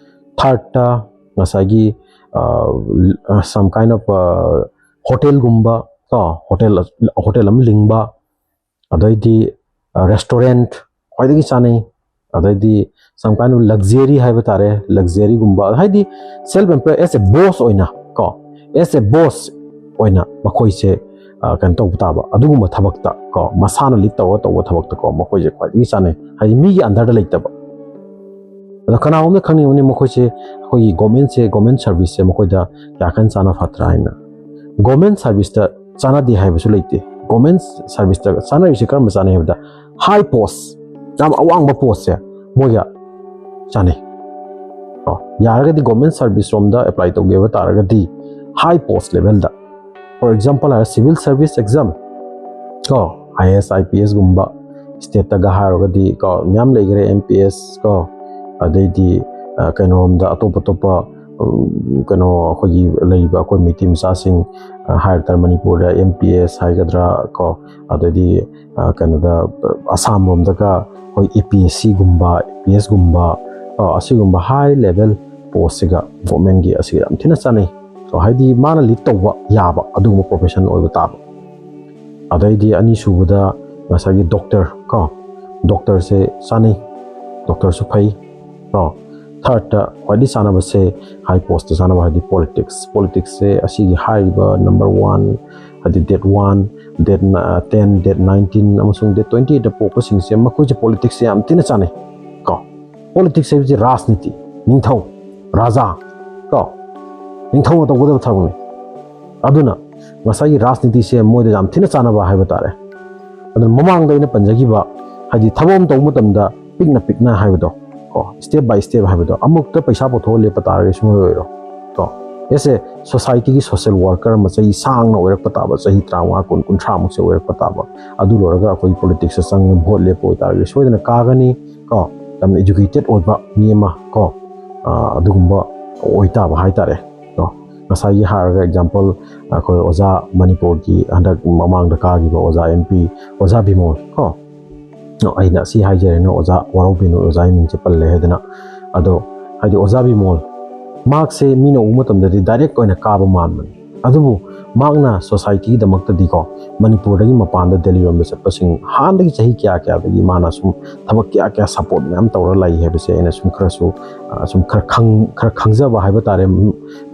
ꯊꯥꯔꯠꯇ ꯉꯁꯥꯏꯒꯤ, some kind of ꯍꯣꯇꯦꯜꯒꯨꯝꯕ ꯀꯣ, ꯍꯣꯇꯦꯜ, ꯍꯣꯇꯦꯜ ꯑꯃ ꯂꯤꯡꯕ, ꯑꯗꯩꯗꯤ ꯔꯦꯁꯇꯨꯔꯦꯟꯠ ꯈ꯭ꯋꯥꯏꯗꯒꯤ ꯆꯥꯅꯩ꯫ ꯑꯗꯩꯗꯤ some kind of luxury ꯍꯥꯏꯕ ꯇꯥꯔꯦ, ꯂꯛꯖꯔꯤꯒꯨꯝꯕ, ꯍꯥꯏꯗꯤ self employed as a boss ꯑꯣꯏꯅ ꯀꯣ, as a boss ꯑꯣꯏꯅ ꯃꯈꯣꯏꯁꯦ, ꯑ, ꯀꯩꯅꯣ ꯇꯧꯕ ꯇꯥꯕ, ꯑꯗꯨꯒꯨꯝꯕ ꯊꯕꯛꯇ ꯀꯣ, ꯃꯁꯥꯅ ꯂꯤꯠ ꯇꯧꯔ ꯇꯧꯕ ꯊꯕꯛꯇ ꯀꯣ, ꯃꯈꯣꯏꯁꯦ ꯈ꯭ꯋꯥꯏꯗꯒꯤ ꯆꯥꯅꯩ, ꯍꯥꯏꯗꯤ ꯃꯤꯒꯤ ꯑꯟꯗꯔꯗ ꯂꯩꯇꯕ꯫ ꯑꯗꯣ ꯀꯅꯥꯒꯨꯝꯕꯅ ꯈꯪꯅꯤꯡꯕꯅꯤ, ꯃꯈꯣꯏꯁꯦ ꯑꯩꯈꯣꯏꯒꯤ ꯒꯣꯔꯃꯦꯟꯁꯦ, ꯒꯣꯔꯃꯦꯟ ꯁꯥꯔꯚꯤꯁꯁꯦ ꯃꯈꯣꯏꯗ ꯀꯌꯥ ꯀꯟꯅ ꯆꯥꯅ ꯐꯠꯇ꯭ꯔꯥ ꯍꯥꯏꯅ꯫ ꯒꯣꯔꯃꯦꯟ ꯁꯥꯔꯚꯤꯁꯇ ꯆꯥꯟꯅꯗꯦ ꯍꯥꯏꯕꯁꯨ ꯂꯩꯇꯦ꯫ ꯒꯣꯔꯃꯦꯟ ꯁꯥꯔꯚꯤꯁꯇ ꯆꯥꯅꯔꯤꯁꯦ ꯀꯔꯝꯕ ꯆꯥꯅꯩ ꯍꯥꯏꯕꯗ, ꯍꯥꯏ ꯄꯣꯁ, ꯌꯥꯝ ꯑꯋꯥꯡꯕ ꯄꯣꯁꯁꯦ ꯃꯣꯏꯒ ꯆꯥꯅꯩ꯫ ꯀꯣ, ꯌꯥꯔꯒꯗꯤ ꯒꯣꯔꯃꯦꯟ ꯁꯥꯔꯚꯤꯁ ꯔꯣꯝꯗ ꯑꯦꯄ꯭ꯂꯥꯏ ꯇꯧꯒꯦ ꯍꯥꯏꯕ ꯇꯥꯔꯒꯗꯤ, ꯍꯥꯏ ꯄꯣꯁ ꯂꯦꯚꯦꯜꯗ, for example ꯍꯥꯏꯔ, civil service exam ꯀꯣ, IAS IPS ꯒꯨꯝꯕ, ꯁ꯭ꯇꯦꯠꯇꯒ ꯍꯥꯏꯔꯒꯗꯤ ꯀꯣ, ꯃꯌꯥꯝ ꯂꯩꯈ꯭ꯔꯦ, MPS ꯀꯣ, ꯑꯗꯩꯗꯤ, ꯑ, ꯀꯩꯅꯣꯔꯣꯝꯗ ꯑꯇꯣꯞ ꯑꯇꯣꯞꯄ, ꯎꯝ, ꯀꯩꯅꯣ, ꯑꯩꯈꯣꯏꯒꯤ ꯂꯩꯔꯤꯕ ꯑꯩꯈꯣꯏ ꯃꯩꯇꯩ ꯃꯆꯥꯁꯤꯡ, ꯑ, ꯍꯥꯏꯔ ꯇꯥꯔꯦ, ꯃꯅꯤꯄꯨꯔꯗ MPS ꯍꯥꯏꯒꯗ꯭ꯔꯥ ꯀꯣ, ꯑꯗꯩꯗꯤ, ꯑ, ꯀꯩꯅꯣꯗ, ꯑ, ꯑꯁꯥꯝ ꯂꯣꯝꯗꯒ ꯑꯩꯈꯣꯏ APSC ꯒꯨꯝꯕ, APS ꯒꯨꯝꯕ, ꯑ, ꯑꯁꯤꯒꯨꯝꯕ ꯍꯥꯏ ꯂꯦꯚꯦꯜ ꯄꯣꯁꯁꯤꯒ ꯒꯣꯔꯃꯦꯟꯒꯤ ꯑꯁꯤꯒ ꯌꯥꯝ ꯊꯤꯅ ꯆꯥꯅꯩ꯫ ꯀꯣ, ꯍꯥꯏꯗꯤ ꯃꯥꯅ ꯂꯤꯠ ꯇꯧꯕ ꯌꯥꯕ ꯑꯗꯨꯒꯨꯝꯕ ꯄ꯭ꯔꯣꯐꯦꯁꯟ ꯑꯣꯏꯕ ꯇꯥꯕ꯫ ꯑꯗꯩꯗꯤ ꯑꯅꯤꯁꯨꯕꯗ ꯉꯁꯥꯏꯒꯤ ꯗꯣꯛꯇꯔ ꯀꯣ, ꯗꯣꯛꯇꯔꯁꯦ ꯆꯥꯅꯩ, ꯗꯣꯛꯇꯔꯁꯨ ꯐꯩ ꯀꯣ꯫ ꯊꯥꯔꯠꯇ ꯈ꯭ꯋꯥꯏꯗꯒꯤ ꯆꯥꯅꯕꯁꯦ, ꯍꯥꯏ ꯄꯣꯁꯇ ꯆꯥꯅꯕ ꯍꯥꯏꯗꯤ ꯄꯣꯂꯤꯇꯤꯛꯁ꯫ ꯄꯣꯂꯤꯇꯤꯛꯁꯁꯦ ꯑꯁꯤꯒꯤ ꯍꯥꯏꯔꯤꯕ ꯅꯝꯕꯔ ꯋꯥꯟ ꯍꯥꯏꯗꯤ date one, date ten, date nineteen ꯑꯃꯁꯨꯡ date twenty eight ꯄꯣꯛꯄꯁꯤꯡꯁꯦ, ꯃꯈꯣꯏꯁꯦ ꯄꯣꯂꯤꯇꯤꯛꯁꯁꯦ ꯌꯥꯝ ꯊꯤꯅ ꯆꯥꯟꯅꯩ ꯀꯣ꯫ ꯄꯣꯂꯤꯇꯤꯛꯁ ꯍꯥꯏꯕꯁꯤ ꯔꯥꯖꯅꯤꯇꯤ, ꯅꯤꯡꯊꯧ, ꯔꯥꯖꯥ ꯀꯣ, ꯅꯤꯡꯊꯧꯅ ꯇꯧꯒꯗꯕ ꯊꯕꯛꯅꯤ꯫ ꯑꯗꯨꯅ ꯉꯁꯥꯏꯒꯤ ꯔꯥꯖꯅꯤꯇꯤꯁꯦ ꯃꯣꯏꯗ ꯌꯥꯝ ꯊꯤꯅ ꯆꯥꯟꯅꯕ ꯍꯥꯏꯕ ꯇꯥꯔꯦ꯫ ꯑꯗꯨꯅ ꯃꯃꯥꯡꯗ ꯑꯩꯅ ꯄꯟꯖꯈꯤꯕ, ꯍꯥꯏꯗꯤ ꯊꯕꯛ ꯑꯃ ꯇꯧꯕ ꯃꯇꯝꯗ ꯄꯤꯛꯅ ꯄꯤꯛꯅ ꯍꯥꯏꯕꯗꯣ ꯀꯣ, step by step ꯍꯥꯏꯕꯗꯣ, ꯑꯃꯨꯛꯇ ꯄꯩꯁꯥ ꯄꯨꯊꯣꯛꯑ ꯂꯦꯞꯄ ꯇꯥꯔꯒꯗꯤ ꯁꯨꯡꯑꯣꯏ ꯑꯣꯏꯔꯣꯏ ꯀꯣ꯫ As a societyꯒꯤ social worker ꯑꯃ ꯆꯍꯤ ꯁꯥꯡꯅ ꯑꯣꯏꯔꯛꯄ ꯇꯥꯕ, ꯆꯍꯤ ꯇꯔꯥꯃꯉꯥ, ꯀꯨꯟ, ꯀꯨꯟꯊ꯭ꯔꯥꯃꯨꯛꯁꯦ ꯑꯣꯏꯔꯛꯄ ꯇꯥꯕ, ꯑꯗꯨ ꯂꯣꯏꯔꯒ ꯑꯩꯈꯣꯏ ꯄꯣꯂꯤꯇꯤꯛꯁꯇ ꯆꯪꯉ ꯚꯣꯠ ꯂꯦꯞꯄ ꯑꯣꯏꯇꯥꯔꯒꯗꯤ ꯁꯣꯏꯗꯅ ꯀꯥꯒꯅꯤ ꯀꯣ꯫ ꯌꯥꯝꯅ educated ꯑꯣꯏꯕ ꯃꯤ ꯑꯃ ꯀꯣ, ꯑ, ꯑꯗꯨꯒꯨꯝꯕ ꯑꯣꯏꯇꯥꯕ ꯍꯥꯏꯇꯥꯔꯦ ꯀꯣ꯫ ꯉꯁꯥꯏꯒꯤ ꯍꯥꯏꯔꯒ example, ꯑꯩꯈꯣꯏ ꯑꯣꯖꯥ ꯃꯅꯤꯄꯨꯔꯒꯤ ꯍꯟꯗꯛ ꯃꯃꯥꯡꯗ ꯀꯥꯈꯤꯕ ꯑꯣꯖꯥ MP, ꯑꯣꯖꯥ ꯕꯤꯃꯣꯜ ꯀꯣ꯫ ꯑꯩꯅ ꯁꯤ ꯍꯥꯏꯖꯔꯦꯅ ꯑꯣꯖꯥ ꯋꯥꯔꯧꯕꯤꯅꯨ, ꯑꯣꯖꯥꯒꯤ ꯃꯤꯡꯁꯦ ꯄꯜꯂꯦ ꯍꯥꯏꯗꯅ꯫ ꯑꯗꯣ ꯍꯥꯏꯗꯤ ꯑꯣꯖꯥ ꯕꯤꯃꯣꯜ, ꯃꯍꯥꯛꯁꯦ ꯃꯤꯅ ꯎꯕ ꯃꯇꯝꯗꯗꯤ direct ꯑꯣꯏꯅ ꯀꯥꯕ ꯃꯥꯟꯕꯅꯤ, ꯑꯗꯨꯕꯨ ꯃꯍꯥꯛꯅ societyꯒꯤꯗꯃꯛꯇꯗꯤꯀꯣ, ꯃꯅꯤꯄꯨꯔꯗꯒꯤ ꯃꯄꯥꯟꯗ ꯗꯦꯜꯂꯤ ꯔꯣꯝꯗ ꯆꯠꯄꯁꯤꯡ ꯍꯥꯟꯅꯗꯒꯤ ꯆꯍꯤ ꯀꯌꯥ ꯀꯌꯥꯗꯒꯤ ꯃꯥꯅ ꯁꯨꯝ ꯊꯕꯛ ꯀꯌꯥ ꯀꯌꯥ support ꯃꯌꯥꯝ ꯇꯧꯔ ꯂꯥꯛꯏ ꯍꯥꯏꯕꯁꯦ ꯑꯩꯅ ꯁꯨꯝ ꯈꯔꯁꯨ, ꯑ, ꯁꯨꯝ ꯈꯔ ꯈꯪ-, ꯈꯔ ꯈꯪꯖꯕ ꯍꯥꯏꯕ ꯇꯥꯔꯦ꯫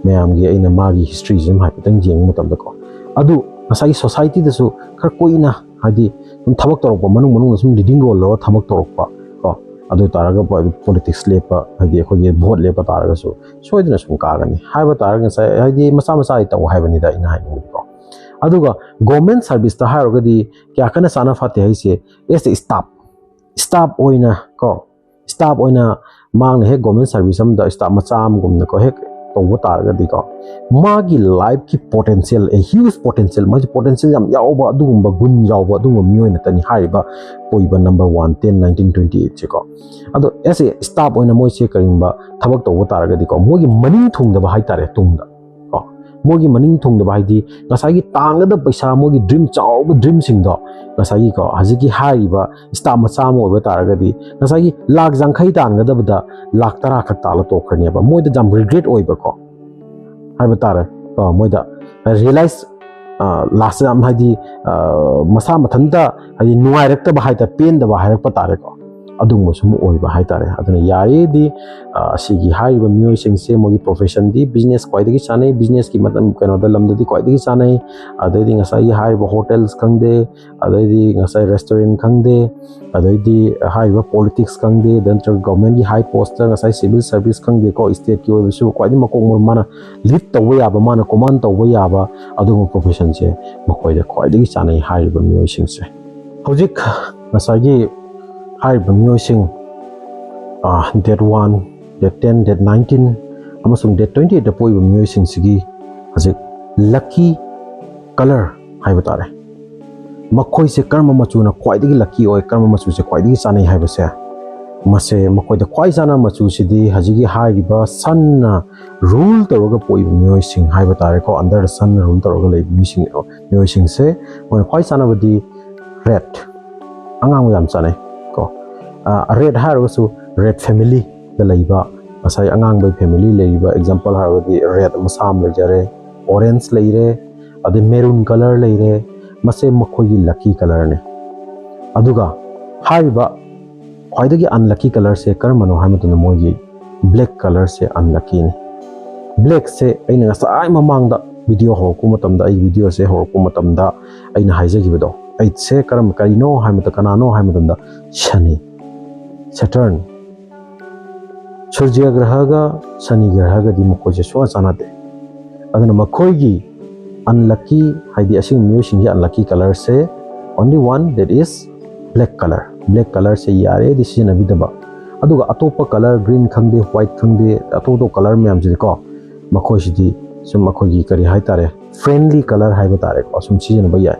ꯃꯌꯥꯝꯒꯤ ꯑꯩꯅ ꯃꯥꯒꯤ historyꯁꯦ ꯁꯨꯝ ꯍꯥꯏꯐꯦꯠꯇꯪ ꯌꯦꯡꯕ ꯃꯇꯝꯗꯀꯣ, ꯑꯗꯨ ꯉꯁꯥꯏꯒꯤ societyꯗꯁꯨ ꯈꯔ ꯀꯨꯏꯅ, ꯍꯥꯏꯗꯤ ꯁꯨꯝ ꯊꯕꯛ ꯇꯧꯔꯛꯄ, ꯃꯅꯨꯡ ꯃꯅꯨꯡꯗ ꯁꯨꯝ leading role ꯂꯧꯔꯒ ꯊꯕꯛ ꯇꯧꯔꯛꯄ ꯀꯣ, ꯑꯗꯨ ꯑꯣꯏ ꯇꯥꯔꯒ ꯄꯣꯂꯤꯇꯤꯛꯁ ꯂꯦꯞꯄ, ꯍꯥꯏꯗꯤ ꯑꯩꯈꯣꯏꯒꯤ ꯚꯣꯠ ꯂꯦꯞꯄ ꯇꯥꯔꯒꯁꯨ ꯁꯣꯏꯗꯅ ꯁꯨꯝ ꯀꯥꯒꯅꯤ ꯍꯥꯏꯕ ꯇꯥꯔꯒ ꯉꯁꯥꯏ, ꯍꯥꯏꯗꯤ ꯃꯆꯥ ꯃꯆꯥꯗꯤ ꯇꯧ ꯍꯥꯏꯕꯅꯤꯗ ꯑꯩꯅ ꯍꯥꯏꯅꯤꯡꯕꯗꯤꯀꯣ꯫ ꯑꯗꯨꯒ government serviceꯇ ꯍꯥꯏꯔꯒꯗꯤ ꯀꯌꯥ ꯀꯟꯅ ꯆꯥꯅ ꯐꯠꯇꯦ ꯍꯥꯏꯁꯦ, as a staff, staff ꯑꯣꯏꯅ ꯀꯣ, staff ꯑꯣꯏꯅ ꯃꯍꯥꯛꯅ ꯍꯦꯛ government service ꯑꯃꯗ staff ꯃꯆꯥ ꯑꯃꯒꯨꯝꯅꯀꯣ ꯍꯦꯛ ꯇꯧꯕ ꯇꯥꯔꯒꯗꯤꯀꯣ, ꯃꯥꯒꯤ lifeꯀꯤ potential, a huge potential, ꯃꯥꯒꯤ potential ꯌꯥꯝ ꯌꯥꯎꯕ ꯑꯗꯨꯒꯨꯝꯕ ꯒꯨꯟ ꯌꯥꯎꯕ ꯑꯗꯨꯒꯨꯝꯕ ꯃꯤꯑꯣꯏ ꯉꯥꯛꯇꯅꯤ ꯍꯥꯏꯔꯤꯕ ꯄꯣꯛꯏꯕ number one, ten, nineteen, twenty eightꯁꯦꯀꯣ꯫ ꯑꯗꯣ as a staff ꯑꯣꯏꯅ ꯃꯣꯏꯁꯦ ꯀꯔꯤꯒꯨꯝꯕ ꯊꯕꯛ ꯇꯧꯕ ꯇꯥꯔꯒꯗꯤꯀꯣ, ꯃꯣꯏꯒꯤ ꯃꯅꯤꯡ ꯊꯨꯡꯗꯕ ꯍꯥꯏꯇꯥꯔꯦ, ꯇꯨꯡꯗ ꯀꯣ, ꯃꯣꯏꯒꯤ ꯃꯅꯤꯡ ꯊꯨꯡꯗꯕ ꯍꯥꯏꯗꯤ ꯉꯁꯥꯏꯒꯤ ꯇꯥꯟꯒꯗꯕ ꯄꯩꯁꯥ, ꯃꯣꯏꯒꯤ dream, ꯆꯥꯎꯕ dreamꯁꯤꯡꯗꯣ, ꯉꯁꯥꯏꯒꯤꯀꯣ, ꯍꯧꯖꯤꯛꯀꯤ ꯍꯥꯏꯔꯤꯕ staff ꯃꯆꯥ ꯑꯃ ꯑꯣꯏꯕ ꯇꯥꯔꯒꯗꯤ ꯉꯁꯥꯏꯒꯤ ꯂꯥꯛ ꯌꯥꯡꯈꯩ ꯇꯥꯟꯒꯗꯕꯗ ꯂꯥꯛ ꯇꯔꯥ ꯈꯛ ꯇꯥꯜꯂ ꯇꯣꯛꯈ꯭ꯔꯅꯦꯕ꯫ ꯃꯣꯏꯗ ꯌꯥꯝ regret ꯑꯣꯏꯕꯀꯣ, ꯍꯥꯏꯕ ꯇꯥꯔꯦ ꯀꯣ, ꯃꯣꯏꯗ realize, ꯑ, last ꯌꯥꯝ ꯍꯥꯏꯗꯤ, ꯑ, ꯃꯁꯥ ꯃꯊꯟꯇ ꯍꯥꯏꯗꯤ ꯅꯨꯡꯉꯥꯏꯔꯛꯇꯕ ꯍꯥꯏꯇꯥꯔꯦ, ꯄꯦꯟꯗꯕ ꯍꯥꯏꯔꯛꯄ ꯇꯥꯔꯦꯀꯣ꯫ ꯑꯗꯨꯒꯨꯝꯕ ꯁꯨꯝ ꯑꯣꯏꯕ ꯍꯥꯏꯇꯥꯔꯦ꯫ ꯑꯗꯨꯅ ꯌꯥꯔꯤꯗꯤ, ꯑ, ꯑꯁꯤꯒꯤ ꯍꯥꯏꯔꯤꯕ ꯃꯤꯑꯣꯏꯁꯤꯡꯁꯦ ꯃꯣꯏꯒꯤ professionꯗꯤ business ꯈ꯭ꯋꯥꯏꯗꯒꯤ ꯆꯥꯅꯩ, businessꯀꯤ ꯃꯇꯝ ꯀꯩꯅꯣꯗ ꯂꯝꯗꯗꯤ ꯈ꯭ꯋꯥꯏꯗꯒꯤ ꯆꯥꯅꯩ꯫ ꯑꯗꯩꯗꯤ ꯉꯁꯥꯏꯒꯤ ꯍꯥꯏꯔꯤꯕ hotels ꯈꯪꯗꯦ, ꯑꯗꯩꯗꯤ ꯉꯁꯥꯏ restaurant ꯈꯪꯗꯦ, ꯑꯗꯩꯗꯤ ꯍꯥꯏꯔꯤꯕ politics ꯈꯪꯗꯦ, ꯅꯠꯇ꯭ꯔꯒ governmentꯀꯤ high postꯇ ꯉꯁꯥꯏ civil service ꯈꯪꯗꯦꯀꯣ, stateꯀꯤ ꯑꯣꯏꯕꯁꯨ ꯈ꯭ꯋꯥꯏꯗꯒꯤ ꯃꯀꯣꯛ ꯃꯔꯨ ꯃꯥꯅ lead ꯇꯧꯕ ꯌꯥꯕ, ꯃꯥꯅ command ꯇꯧꯕ ꯌꯥꯕ ꯑꯗꯨꯒꯨꯝꯕ professionꯁꯦ ꯃꯈꯣꯏꯗ ꯈ꯭ꯋꯥꯏꯗꯒꯤ ꯆꯥꯅꯩ ꯍꯥꯏꯔꯤꯕ ꯃꯤꯑꯣꯏꯁꯤꯡꯁꯦ꯫ ꯍꯧꯖꯤꯛ ꯉꯁꯥꯏꯒꯤ ꯍꯥꯏꯔꯤꯕ ꯃꯤꯑꯣꯏꯁꯤꯡ, ꯑ, date one, date ten, date nineteen ꯑꯃꯁꯨꯡ date twenty eightꯇ ꯄꯣꯛꯏꯕ ꯃꯤꯑꯣꯏꯁꯤꯡꯁꯤꯒꯤ ꯍꯧꯖꯤꯛ lucky colour ꯍꯥꯏꯕ ꯇꯥꯔꯦ, ꯃꯈꯣꯏꯁꯦ ꯀꯔꯝꯕ ꯃꯆꯨꯅ ꯈ꯭ꯋꯥꯏꯗꯒꯤ lucky ꯑꯣꯏ, ꯀꯔꯝꯕ ꯃꯆꯨꯁꯦ ꯈ꯭ꯋꯥꯏꯗꯒꯤ ꯆꯥꯅꯩ ꯍꯥꯏꯕꯁꯦ, ꯃꯁꯦ ꯃꯈꯣꯏꯗ ꯈ꯭ꯋꯥꯏ ꯆꯥꯅꯕ ꯃꯆꯨꯁꯤꯗꯤ ꯍꯧꯖꯤꯛꯀꯤ ꯍꯥꯏꯔꯤꯕ sunꯅ rule ꯇꯧꯔꯒ ꯄꯣꯛꯏꯕ ꯃꯤꯑꯣꯏꯁꯤꯡ ꯍꯥꯏꯕ ꯇꯥꯔꯦꯀꯣ, under the sunꯅ rule ꯇꯧꯔꯒ ꯂꯩꯕ ꯃꯤꯁꯤꯡ, ꯃꯤꯑꯣꯏꯁꯤꯡꯁꯦ ꯃꯣꯏꯅ ꯈ꯭ꯋꯥꯏ ꯆꯥꯅꯕꯗꯤ red, ꯑꯉꯥꯡꯕ ꯌꯥꯝ ꯆꯥꯅꯩ ꯀꯣ꯫ ꯑ, red ꯍꯥꯏꯔꯒꯁꯨ red familyꯗ ꯂꯩꯕ, ꯉꯁꯥꯏ ꯑꯉꯥꯡꯕꯒꯤ family ꯂꯩꯔꯤꯕ, example ꯍꯥꯏꯔꯒꯗꯤ red ꯃꯆꯥ ꯑꯃ ꯂꯩꯖꯔꯦ, orange ꯂꯩꯔꯦ, ꯑꯗꯩ maroon colour ꯂꯩꯔꯦ, ꯃꯁꯦ ꯃꯈꯣꯏꯒꯤ lucky colourꯅꯤ꯫ ꯑꯗꯨꯒ ꯍꯥꯏꯔꯤꯕ ꯈ꯭ꯋꯥꯏꯗꯒꯤ unlucky colourꯁꯦ ꯀꯔꯝꯕꯅꯣ ꯍꯥꯏꯕ ꯃꯇꯝꯗ ꯃꯣꯏꯒꯤ black colourꯁꯦ unluckyꯅꯤ꯫ Blackꯁꯦ ꯑꯩꯅ ꯉꯁꯥꯏ ꯃꯃꯥꯡꯗ video ꯍꯧꯔꯛꯄ ꯃꯇꯝꯗ, ꯑꯩ videoꯁꯦ ꯍꯧꯔꯛꯄ ꯃꯇꯝꯗ ꯑꯩꯅ ꯍꯥꯏꯖꯈꯤꯕꯗꯣ, eightꯁꯦ ꯀꯔꯝ, ꯀꯔꯤꯅꯣ ꯍꯥꯏꯕꯗ, ꯀꯅꯥꯅꯣ ꯍꯥꯏꯕ ꯃꯇꯝꯗ ꯁꯅꯤ, Saturn꯫ ꯁꯨꯔꯖ꯭ꯌ ꯒ꯭ꯔꯍꯒ ꯁꯅꯤ ꯒ꯭ꯔꯍꯒꯗꯤ ꯃꯈꯣꯏꯁꯦ ꯁꯨꯡꯆꯥ ꯆꯥꯟꯅꯗꯦ꯫ ꯑꯗꯨꯅ ꯃꯈꯣꯏꯒꯤ unlucky, ꯍꯥꯏꯗꯤ ꯑꯁꯤꯒꯨꯝꯕ ꯃꯤꯑꯣꯏꯁꯤꯡꯒꯤ unlucky colourꯁꯦ only one, that is black colour꯫ Black colourꯁꯦ ꯌꯥꯔꯦꯗꯤ ꯁꯤꯖꯤꯟꯅꯕꯤꯗꯕ꯫ ꯑꯗꯨꯒ ꯑꯇꯣꯞꯄ colour, green ꯈꯪꯗꯦ, white ꯈꯪꯗꯦ, ꯑꯇꯣꯞ ꯑꯇꯣꯞꯄ colour ꯃꯌꯥꯝꯁꯤꯗꯤꯀꯣ, ꯃꯈꯣꯏꯁꯤꯗꯤ ꯁꯨꯝ ꯑꯩꯈꯣꯏꯒꯤ ꯀꯔꯤ ꯍꯥꯏꯇꯥꯔꯦ, friendly colour ꯍꯥꯏꯕ ꯇꯥꯔꯦꯀꯣ, ꯁꯨꯝ ꯁꯤꯖꯤꯟꯅꯕ ꯌꯥꯏ꯫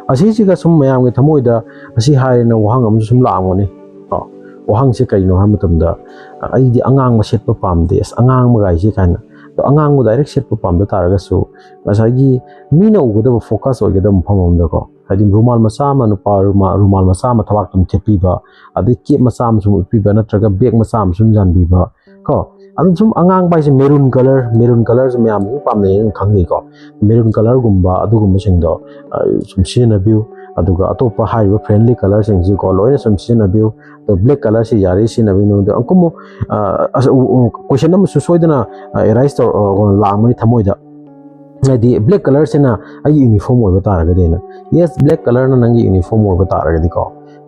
ꯑꯁꯤꯁꯤꯒ ꯁꯨꯝ ꯃꯌꯥꯝꯒꯤ ꯊꯃꯣꯏꯗ ꯑꯁꯤ ꯍꯥꯏꯔꯦꯅ ꯋꯥꯍꯪ ꯑꯃꯁꯨ ꯁꯨꯝ ꯂꯥꯛꯑꯝꯒꯅꯤ ꯀꯣ꯫ ꯋꯥꯍꯪꯁꯦ ꯀꯔꯤꯅꯣ ꯍꯥꯏꯕ ꯃꯇꯝꯗ, "ꯑꯩꯗꯤ ꯑꯉꯥꯡꯕ ꯁꯦꯠꯄ ꯄꯥꯝꯗꯦ, ꯑꯁ, ꯑꯉꯥꯡꯕꯒꯥꯏꯁꯦ" ꯀꯥꯏꯅ꯫ ꯑꯗꯣ ꯑꯉꯥꯡꯕ direct ꯁꯦꯠꯄ ꯄꯥꯝꯗ ꯇꯥꯔꯒꯁꯨ, ꯉꯁꯥꯏꯒꯤ ꯃꯤꯅ ꯎꯒꯗꯕ, focus ꯑꯣꯏꯒꯗꯕ ꯃꯐꯝ ꯑꯃꯗꯀꯣ, ꯍꯥꯏꯗꯤ ꯔꯨꯃꯥꯜ ꯃꯆꯥ ꯑꯃ, ꯅꯨꯄꯥ ꯔꯨꯃꯥꯜ, ꯔꯨꯃꯥꯜ ꯃꯆꯥ ꯑꯃ ꯊꯕꯥꯛꯇ ꯑꯗꯨꯝ ꯊꯦꯠꯄꯤꯕ, ꯑꯗꯩ cap ꯃꯆꯥ ꯑꯃ ꯁꯨꯝ ꯎꯞꯄꯤꯕ, ꯅꯠꯇ꯭ꯔꯒ bag ꯃꯆꯥ ꯑꯃ ꯁꯨꯝ ꯌꯥꯟꯕꯤꯕ ꯀꯣ꯫ ꯑꯗꯨꯝ ꯁꯨꯝ ꯑꯉꯥꯡꯕ ꯍꯥꯏꯁꯦ maroon colour, maroon colourꯁꯦ ꯃꯌꯥꯝ ꯑꯗꯨꯝ ꯄꯥꯝꯅꯩ, ꯑꯗꯨꯝ ꯈꯪꯅꯩꯀꯣ꯫ Maroon colourꯒꯨꯝꯕ ꯑꯗꯨꯒꯨꯝꯕꯁꯤꯡꯗꯣ, ꯑ, ꯁꯨꯝ ꯁꯤꯖꯤꯟꯅꯕꯤꯌꯨ꯫ ꯑꯗꯨꯒ ꯑꯇꯣꯞꯄ ꯍꯥꯏꯔꯤꯕ friendly colourꯁꯤꯡꯁꯤꯀꯣ ꯂꯣꯏꯅ ꯁꯨꯝ ꯁꯤꯖꯤꯟꯅꯕꯤꯌꯨ꯫ ꯑꯗꯣ black colourꯁꯤ ꯌꯥꯔꯤ ꯁꯤꯖꯤꯟꯅꯕꯤꯌꯨ꯫ ꯑꯗꯣ ꯑꯃꯨꯛ question ꯑꯃꯁꯨ ꯁꯣꯏꯗꯅ arise ꯇꯧꯔ ꯂꯥꯛꯑꯝꯒꯅꯤ ꯊꯃꯣꯏꯗ, ꯍꯥꯏꯗꯤ black colourꯁꯤꯅ ꯑꯩꯒꯤ uniform ꯑꯣꯏꯕ ꯇꯥꯔꯒꯗꯤꯅ꯫ Yes, black colourꯅ ꯅꯪꯒꯤ uniform ꯑꯣꯏꯕ ꯇꯥꯔꯒꯗꯤꯀꯣ,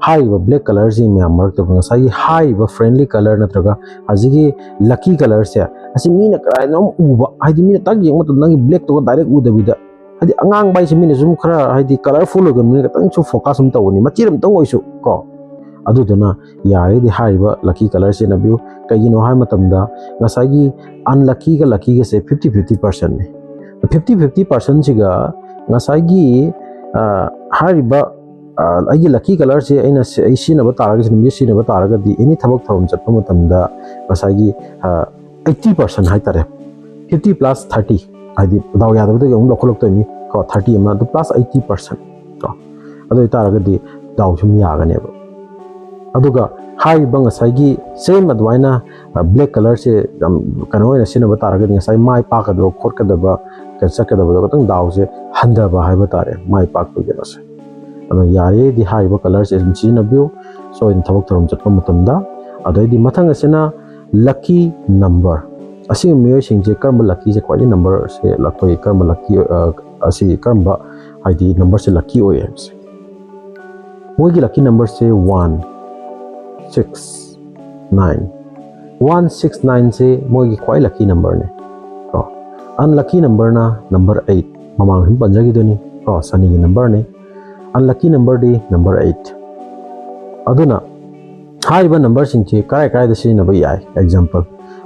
ꯍꯥꯏꯔꯤꯕ black colourꯁꯤ ꯃꯌꯥꯝ ꯃꯔꯛꯇ ꯉꯁꯥꯏꯒꯤ ꯍꯥꯏꯔꯤꯕ friendly colour ꯅꯠꯇ꯭ꯔꯒ ꯍꯧꯖꯤꯛꯀꯤ lucky colourꯁꯦ ꯑꯁꯤ ꯃꯤꯅ ꯀꯗꯥꯏꯗꯅꯣ ꯎꯕ, ꯍꯥꯏꯗꯤ ꯃꯤꯅ ꯇꯛ ꯌꯦꯡꯕ ꯃꯇꯝꯗ ꯅꯪꯒꯤ blackꯇꯨꯒ direct ꯎꯗꯕꯤꯗ, ꯍꯥꯏꯗꯤ ꯑꯉꯥꯡꯕ ꯍꯥꯏꯁꯦ ꯃꯤꯅ ꯁꯨꯝ ꯈꯔ ꯍꯥꯏꯗꯤ colourful ꯑꯣꯏꯒꯟꯕꯅꯤꯅ ꯈꯤꯇꯪꯁꯨ focus ꯑꯃ ꯇꯧꯕꯅꯤ, ꯃꯆꯦꯠ ꯑꯃꯇꯪ ꯑꯣꯏꯁꯨ ꯀꯣ꯫ ꯑꯗꯨꯗꯨꯅ ꯌꯥꯔꯒꯗꯤ ꯍꯥꯏꯔꯤꯕ lucky colour ꯁꯤꯖꯤꯟꯅꯕꯤꯌꯨ꯫ ꯀꯩꯒꯤꯅꯣ ꯍꯥꯏꯕ ꯃꯇꯝꯗ ꯉꯁꯥꯏꯒꯤ unluckyꯒ luckyꯒꯁꯦ fifty fifty percentꯅꯤ꯫ Fifty fifty percentꯁꯤꯒ ꯉꯁꯥꯏꯒꯤ ꯍꯥꯏꯔꯤꯕ ꯑꯩꯒꯤ lucky colourꯁꯦ ꯑꯩꯅ ꯑꯩ ꯁꯤꯖꯤꯟꯅꯕ ꯇꯥꯔꯒꯗꯤ, ꯅꯨꯃꯤꯠ ꯁꯤꯖꯤꯟꯅꯕ ꯇꯥꯔꯒꯗꯤ any ꯊꯕꯛ ꯊꯧꯔꯝ ꯆꯠꯄ ꯃꯇꯝꯗ ꯉꯁꯥꯏꯒꯤ eighty percent ꯍꯥꯏꯇꯥꯔꯦ, fifty plus thirty, ꯍꯥꯏꯗꯤ ꯗꯥꯎ ꯌꯥꯗꯕꯗꯒꯤ ꯑꯃꯨꯛ ꯂꯧꯈꯠꯂꯛꯇꯣꯏꯅꯤ ꯀꯣ, thirty ꯑꯃ ꯑꯗꯨ plus eighty percent ꯀꯣ, ꯑꯗꯨ ꯑꯣꯏꯇꯥꯔꯒꯗꯤ ꯗꯥꯎ ꯁꯨꯝ ꯌꯥꯒꯅꯦꯕ꯫ ꯑꯗꯨꯒ ꯍꯥꯏꯔꯤꯕ ꯉꯁꯥꯏꯒꯤ same ꯑꯗꯨꯃꯥꯏꯅ black colourꯁꯦ ꯌꯥꯝ ꯀꯩꯅꯣ ꯑꯣꯏꯅ ꯁꯤꯖꯤꯟꯅꯕ ꯇꯥꯔꯒꯗꯤ ꯉꯁꯥꯏ ꯃꯥꯏ ꯄꯥꯛꯀꯗꯕ ꯈꯣꯠꯀꯗꯕ ꯆꯠꯀꯗꯕꯗꯣ ꯈꯤꯇꯪ ꯗꯥꯎꯁꯦ ꯍꯟꯊꯕ ꯍꯥꯏꯕ ꯇꯥꯔꯦ, ꯃꯥꯏ ꯄꯥꯛꯄꯒꯤ ꯀꯩꯅꯣꯁꯦ꯫ ꯑꯗꯨꯅ ꯌꯥꯔꯤꯈꯩꯗꯤ ꯍꯥꯏꯔꯤꯕ colourꯁꯦ ꯑꯗꯨꯝ ꯁꯤꯖꯤꯟꯅꯕꯤꯌꯨ ꯁꯣꯏꯗꯅ ꯊꯕꯛ ꯊꯧꯔꯝ ꯆꯠꯄ ꯃꯇꯝꯗ꯫ ꯑꯗꯩꯗꯤ ꯃꯊꯪ ꯑꯁꯤꯅ lucky number꯫ ꯑꯁꯤꯒꯨꯝꯕ ꯃꯤꯑꯣꯏꯁꯤꯡꯁꯦ ꯀꯔꯝꯕ luckyꯁꯦ ꯈ꯭ꯋꯥꯏꯗꯒꯤ numberꯁꯦ ꯑꯩꯈꯣꯏ ꯀꯔꯝꯕ lucky ꯑꯁꯤ ꯀꯔꯝꯕ ꯍꯥꯏꯗꯤ numberꯁꯦ lucky ꯑꯣꯏ ꯍꯥꯏꯕꯁꯦ? ꯃꯣꯏꯒꯤ lucky numberꯁꯦ one six nine꯫ One six nineꯁꯦ ꯃꯣꯏꯒꯤ ꯈ꯭ꯋꯥꯏ lucky numberꯅꯦ ꯀꯣ꯫ Unlucky numberꯅ number eight, ꯃꯃꯥꯡ ꯁꯨꯝ ꯄꯟꯖꯈꯤꯗꯨꯅꯤ ꯀꯣ, ꯁꯅꯤꯒꯤ numberꯅꯤ꯫ Unlucky numberꯗꯤ number eight꯫ ꯑꯗꯨꯅ ꯍꯥꯏꯔꯤꯕ numberꯁꯤꯡꯁꯤ ꯀꯔꯥꯏ ꯀꯔꯥꯏꯗ ꯁꯤꯖꯤꯟꯅꯕ ꯌꯥꯏ? Example,